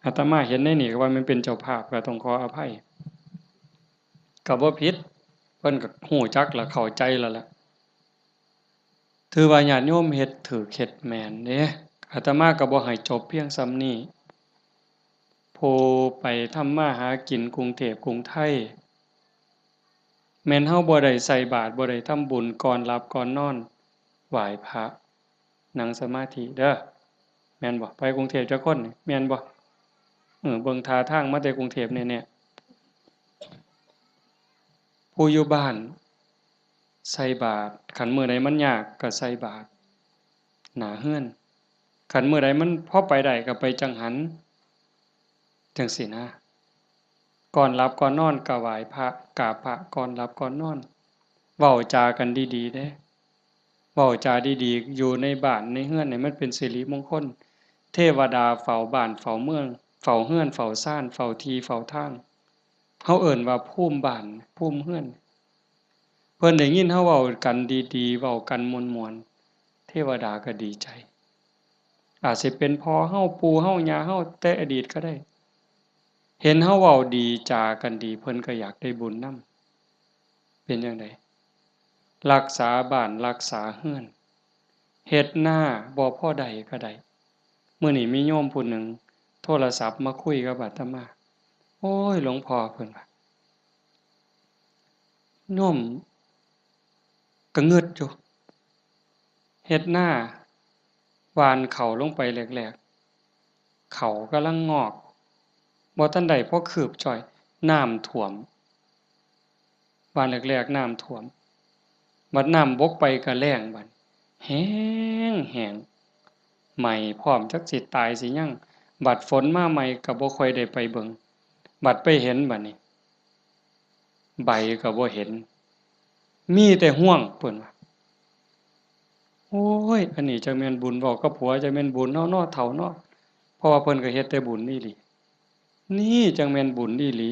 อาตมาเห็นในนี่ก็ว่ามันเป็นเจ้าภาพ ก็ต้องขออภัย ก็บ่ผิด เพิ่นก็ฮู้จักและเข้าใจแล้วล่ะ ถือว่าญาติโยมเฮ็ดถูกเฮ็ดแม่นเด้ อาตมาก็บ่ให้จบเพียงส่ำนี้ ผู้ไปทำมาหากินกรุงเทพกรุงไทย แม่นเฮาบ่ได้ใส่บาตร บ่ได้ทำบุญ ก่อนหลับก่อนนอน ไหว้พระ นั่งสมาธิเด้อ แม่นบ่ ไปกรุงเทพจักคนนี่ แม่นบ่ เออ เบิ่งท่าทางมาแต่กรุงเทพแน่ๆ ผู้อยู่บ้านใส่บาตร คันมื้อใดมันยากก็ใส่บาตรหน้าเฮือน คันมื้อใดมันพอไปได้ก็ไปจังหัน จั่งซี้นะ ก่อนหลับก่อนนอนก็ไหว้พระ กราบพระก่อนหลับก่อนนอน เว้าจากันดีๆ เด้ เว้าจาดีๆ อยู่ในบ้านในเฮือนนี่มันเป็นสิริมงคล เทวดาเฝ้าบ้านเฝ้าเมือง เฝ้าเฮือนเฝ้าซาน เฝ้าที่เฝ้าทาง เฮาเอิ้นว่าภูมิบ้าน ภูมิเฮือน เพิ่นได้ยินเฮาเว้ากันดีๆ เว้ากันม่วนๆ เทวดาก็ดีใจ อาจสิเป็นพ่อเฮา ปู่เฮา ย่าเฮา แต่อดีตก็ได้ เห็นเฮาเว้าดีจากันดี เพิ่นก็อยากได้บุญนำ เป็นจั่งใด รักษาบ้านรักษาเฮือน เฮ็ดนาบ่พอได้ก็ได้ มื้อนี้มีโยมผู้หนึ่งโทรศัพท์มาคุยกับอาตมา โอ้ย หลวงพ่อ เพิ่นว่า โยมก็งึดอยู่ เฮ็ดนา หว่านข้าวลงไปแรกๆ ข้าวกำลังงอก บ่ทันได้พอคืบจ้อย น้ำท่วม หว่านแรกๆ น้ำท่วม บัดน้ำบกไปก็แล้งบัด แห้งแห้ง ไหม้พร้อม จักสิตายสิหยัง บัดฝนมาใหม่ก็บ่ค่อยได้ไปเบิ่ง บัดไปเห็นบัดนี้ ใบก็บ่เห็น มีแต่ฮวง เพิ่นว่า โอ้ย อันนี้จักแม่นบุญ เว้ากับผัวจักแม่นบุญเนาะ เนาะ เฒ่าเนาะ เพราะว่าเพิ่นก็เฮ็ดแต่บุญอีหลี นี่จักแม่นบุญอีหลี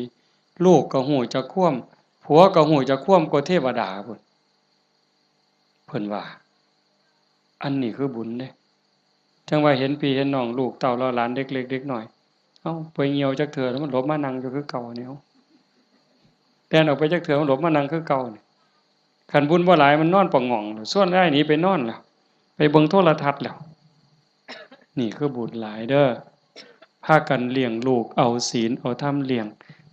ลูกก็ฮู้จักความ ผัวก็ฮู้จักความกว่าเทวดาพุ้น เพิ่นว่า อันนี้คือบุญเด้ จั่งว่าเห็นพี่เห็นน้อง ลูกเต้าเหล่าหลาน เด็กเล็กเด็กน้อย เอ้า ไปเหี่ยวจักเทื่อแล้วมันหลบมานั่งอยู่คือเก่านี่ เอ้า แล่นออกไปจักเทื่อมันหลบมานั่งคือเก่านี่ คันบุญบ่หลายมันนอนปะหง่องแล้ว ชวนอ้ายหนีไปนอนแล้ว ไปเบิ่งโทรทัศน์แล้ว นี่คือบุญหลายเด้อ พากันเลี้ยงลูก เอาศีลเอาธรรมเลี้ยง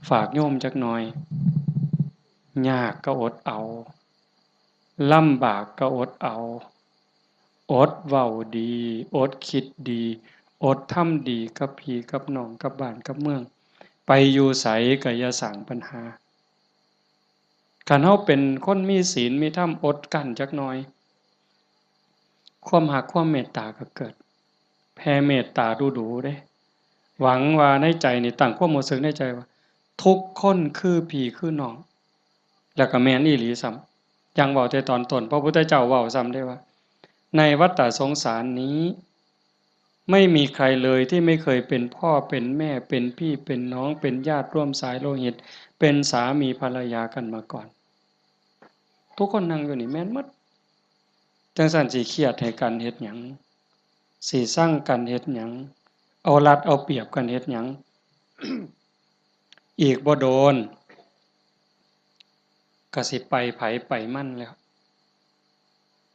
ฝากโยมจักหน่อย ยากก็อดเอา ลำบากก็อดเอา อดเว้าดี อดคิดดี อดทำดีกับพี่กับน้อง กับบ้านกับเมือง ไปอยู่ไสก็อย่าสร้างปัญหา คันเฮาเป็นคนมีศีลมีธรรม อดกลั้นจักหน่อย ความฮักความเมตตาก็เกิด แผ่เมตตาดูๆ เด้ หวังว่าในใจนี่ ตั้งความรู้สึกในใจว่า ทุกคนคือพี่คือน้อง แล้วก็แม่นอีหลีซ้ำ อย่างเว้าแต่ตอนต้น พระพุทธเจ้าเว้าซ้ำเด้ว่า ในวัฏฏะสงสารนี้ ไม่มีใครเลยที่ไม่เคยเป็นพ่อเป็นแม่ เป็นพี่เป็นน้อง เป็นญาติร่วมสายโลหิต เป็นสามีภรรยากันมาก่อน ทุกคนนั่งอยู่นี่แม่นหมด จั่งซั้นสิเครียดให้กันเฮ็ดหยัง สิซังกันเฮ็ดหยัง เอารัดเอาเปรียบกันเฮ็ดหยัง อีกบ่โดน ก็สิไปไผไปมันแล้ว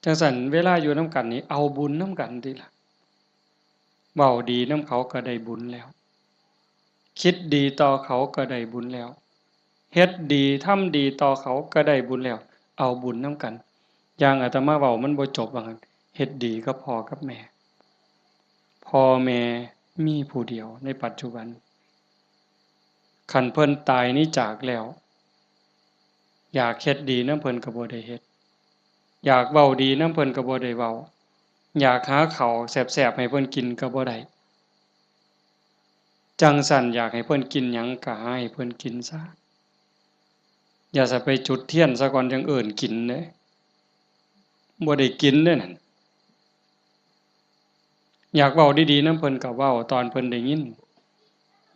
จั่งซั้นเวลาอยู่นำกันนี่ เอาบุญนำกันติล่ะ เว้าดีนำเขาก็ได้บุญแล้ว คิดดีต่อเขาก็ได้บุญแล้ว เฮ็ดดีทำดีต่อเขาก็ได้บุญแล้ว เอาบุญนำกัน อย่างอาตมาเว้ามันบ่จบว่างั้น เฮ็ดดีกับพ่อกับแม่ พ่อแม่มีผู้เดียวในปัจจุบัน คันเพิ่นตายหนีจากแล้ว อยากเฮ็ดดีนำเพิ่นก็บ่ได้เฮ็ด อยากเว้าดีนำเพิ่นก็บ่ได้เว้า อยากหาข้าวแซ่บๆ ให้เพิ่นกินก็บ่ได้ จั่งซั้นอยากให้เพิ่นกินหยังก็หาให้เพิ่นกินซะ อย่าซะไปจุดเทียนซะก่อนจั่งเอิ้นกินเด้ บ่ได้กินเด้นั่น อยากเว้าดีๆนำเพิ่นก็เว้าตอนเพิ่นได้ยิน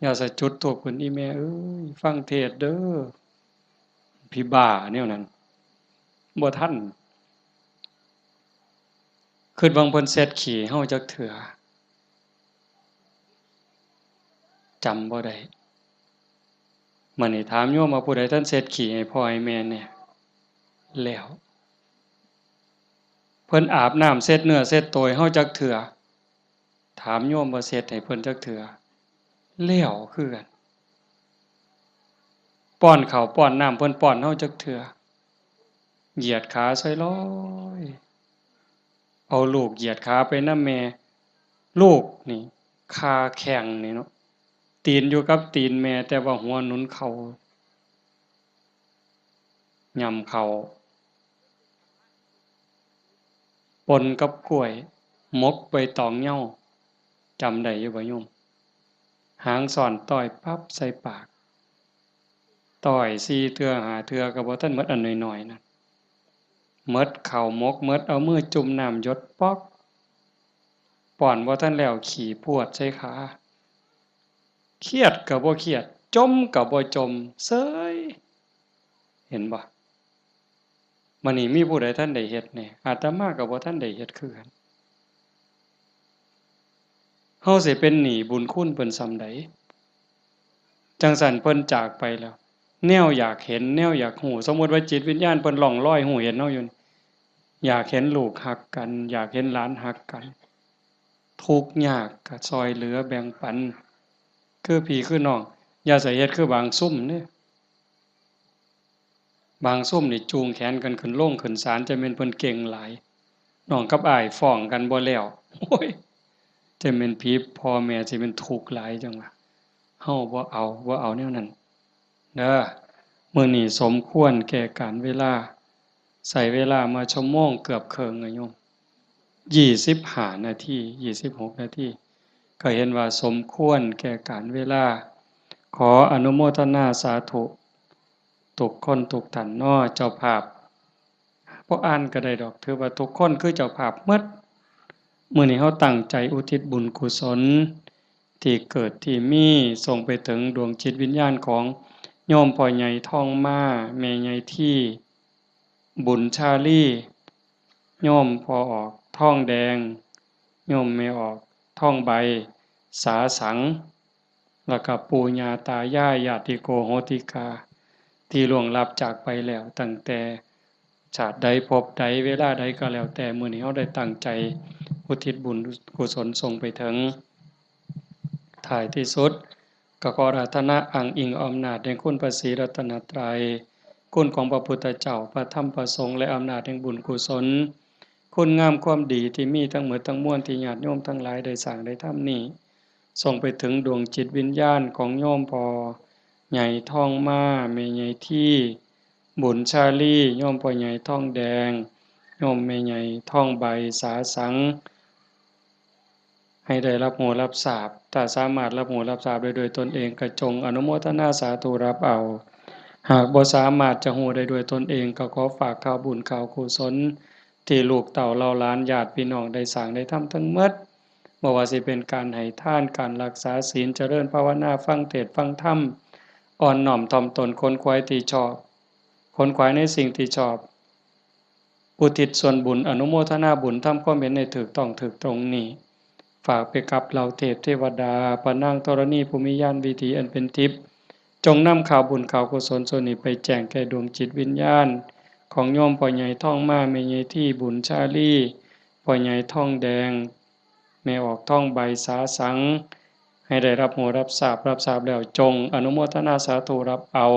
อย่าซะจุดธูปขึ้น อีแม่เอ้ย ฟังเทศน์เด้อ ผีบ้าแนวนั้น บ่ทัน คิดเบิ่งเพิ่นเช็ดขี้ให้เฮาจักเทื่อ จำบ่ได้ มื้อนี้ถามโยมว่าผู้ใดทันเช็ดขี้ให้พ่อให้แม่แหน่ แล้ว เพิ่นอาบน้ำเช็ดเนื้อเช็ดตัวให้เฮาจักเทื่อ ถามโยมว่าเช็ดให้เพิ่นจักเทื่อ แล้วคือกัน ป้อนข้าวป้อนน้ำเพิ่นป้อนเฮาจักเทื่อ เหยียดขาใส่ลอย เอาลูกเหยียดขาไปนำแม่ ลูกนี่ คาแข้งนี่เนาะ ตีนอยู่กับตีนแม่ แต่ว่าหัวหนุนเข่า ย่ำเข่า ปนกับกล้วย หมกใบตองเหย้า จำได้อยู่บ่โยม หางซ้อนต้อยปั๊บใส่ปาก ต้อยสี่เทื่อห้าเทื่อก็บ่ทันหมด อันน้อยๆนั่น หมดข้าวหมก หมด เอามือจุ่มน้ำหยดป๊อก ป้อนบ่ทันแล้วขี้พรวดใส่ขา เครียดก็บ่เครียด จ่มก็บ่จ่ม เซย เห็นบ่ มื้อนี้มีผู้ใดทันได้เฮ็ดแหน่ อาตมาก็บ่ทันได้เฮ็ดคือกัน เฮาสิเป็นหนี้บุญคุณเพิ่นส่ำใด จั่งซั้นเพิ่นจากไปแล้ว แนวอยากเห็น แนวอยากฮู้ สมมุติว่าจิตวิญญาณเพิ่นล่องลอยฮู้เห็นเฮาอยู่นี่ อยากเห็นลูกฮักกัน อยากเห็นหลานฮักกัน ทุกข์ยากก็ซ่อยเหลือแบ่งปัน คือพี่คือน้อง อย่าใส่เฮ็ดคือบางซุมเด้ บางซุมนี่จูงแขนกันขึ้นโรงขึ้นศาล จะแม่นเพิ่นเก่งหลาย น้องกับอ้ายฟ้องกันบ่แล้ว โอ้ย จะแม่นผีพ่อแม่สิแม่นทุกข์หลายจั่งว่า เฮาบ่เอา บ่เอาแนวนั้นเด้อ มื้อนี้สมควรแก่กาลเวลา ใช้เวลามาชั่วโมงเกือบครึ่งอะโยม ยี่สิบห้านาที ยี่สิบหกนาที ก็เห็นว่าสมควรแก่กาลเวลา ขออนุโมทนาสาธุ ทุกคนทุกท่านเนาะ เจ้าภาพ บ่อ่านก็ได้ดอก ถือว่าทุกคนคือเจ้าภาพหมด มื้อนี้เฮาตั้งใจอุทิศบุญกุศล ที่เกิดที่มี ส่งไปถึงดวงจิตวิญญาณของโยมพ่อใหญ่ทองมา แม่ใหญ่ที บุญชาลี โยมพ่อออกทองแดง โยมแม่ออกทองใบ สาสัง แล้วก็ปู่ย่าตายาย ญาติโกโหติกา ที่ล่วงลับจากไปแล้ว ตั้งแต่ชาติใดภพใดเวลาใดก็แล้วแต่ มื้อนี้เฮาได้ตั้งใจอุทิศบุญกุศลส่งไปถึง ท้ายที่สุด ก็ขออาราธนาอ้างอิงอำนาจแห่งคุณพระศรีรัตนตรัย คุณของพระพุทธเจ้า พระธรรม พระสงฆ์ และอำนาจแห่งบุญกุศล คุณงามความดีที่มีทั้งหมดทั้งมวลที่ญาติโยมทั้งหลายได้สร้างได้ทำนี้ ส่งไปถึงดวงจิตวิญญาณของโยมพ่อใหญ่ทองมา แม่ใหญ่ที บุญชาลี โยมพ่อใหญ่ทองแดง โยมแม่ใหญ่ทองใบ สาสัง ให้ได้รับรู้รับทราบ ถ้าสามารถรับรู้รับทราบได้ด้วยตนเอง ก็จงอนุโมทนาสาธุรับเอา หากบ่สามารถจะรู้ได้ด้วยตนเอง ก็ขอฝากข่าวบุญข่าวกุศล ที่ลูกเต้าเหล่าหลานญาติพี่น้องได้สร้างได้ทำทั้งหมด บ่ว่าสิเป็นการให้ทาน การรักษาศีล เจริญภาวนา ฟังเทศน์ฟังธรรม อ่อนน้อมถ่อมตน ขนขวายที่ชอบ ขนขวายในสิ่งที่ชอบ อุทิศส่วนบุญ อนุโมทนาบุญ ทำความเห็นให้ถูกต้องถูกตรงนี้ ฝากไปกับเหล่าเทพเทวดา พระนางธรณีผู้มีญาณวิถีอันเป็นทิพย์ จงนำข่าวบุญข่าวกุศลส่วนนี้ไปแจ้งแก่ดวงจิตวิญญาณ ของโยมพ่อใหญ่ทองมา แม่ใหญ่ที บุญชาลี พ่อใหญ่ทองแดง แม่ออกทองใบ สาสัง ให้ได้รับรู้รับทราบ รับทราบแล้วจงอนุโมทนาสาธุรับเอา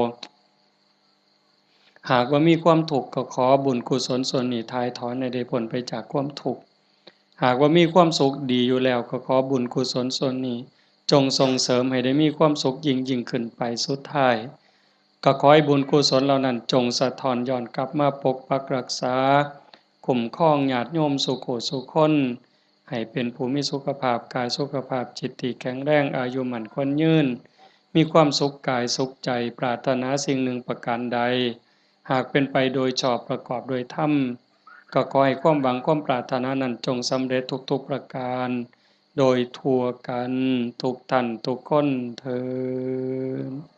หากว่ามีความทุกข์ก็ขอบุญกุศลส่วนนี้ถ่ายถอนให้ได้พ้นไปจากความทุกข์ หากว่ามีความสุขดีอยู่แล้วก็ขอบุญกุศลส่วนนี้ จงส่งเสริมให้ได้มีความสุขยิ่งยิ่งขึ้นไป สุดท้าย ก็ขอให้บุญกุศลเหล่านั้นจงสะท้อนย้อนกลับมาปกปักรักษา คุ้มครองญาติโยมสู่ผู้สู่คน ให้เป็นผู้มีสุขภาพกายสุขภาพจิตที่แข็งแรง อายุมั่นขวัญยืน มีความสุขกายสุขใจ ปรารถนาสิ่งหนึ่งประการใด หากเป็นไปโดยชอบประกอบโดยธรรม ก็ขอให้ความหวังความปรารถนานั้นจงสำเร็จทุกๆประการ โดยทั่วกันทุกท่านทุกคนเทอญ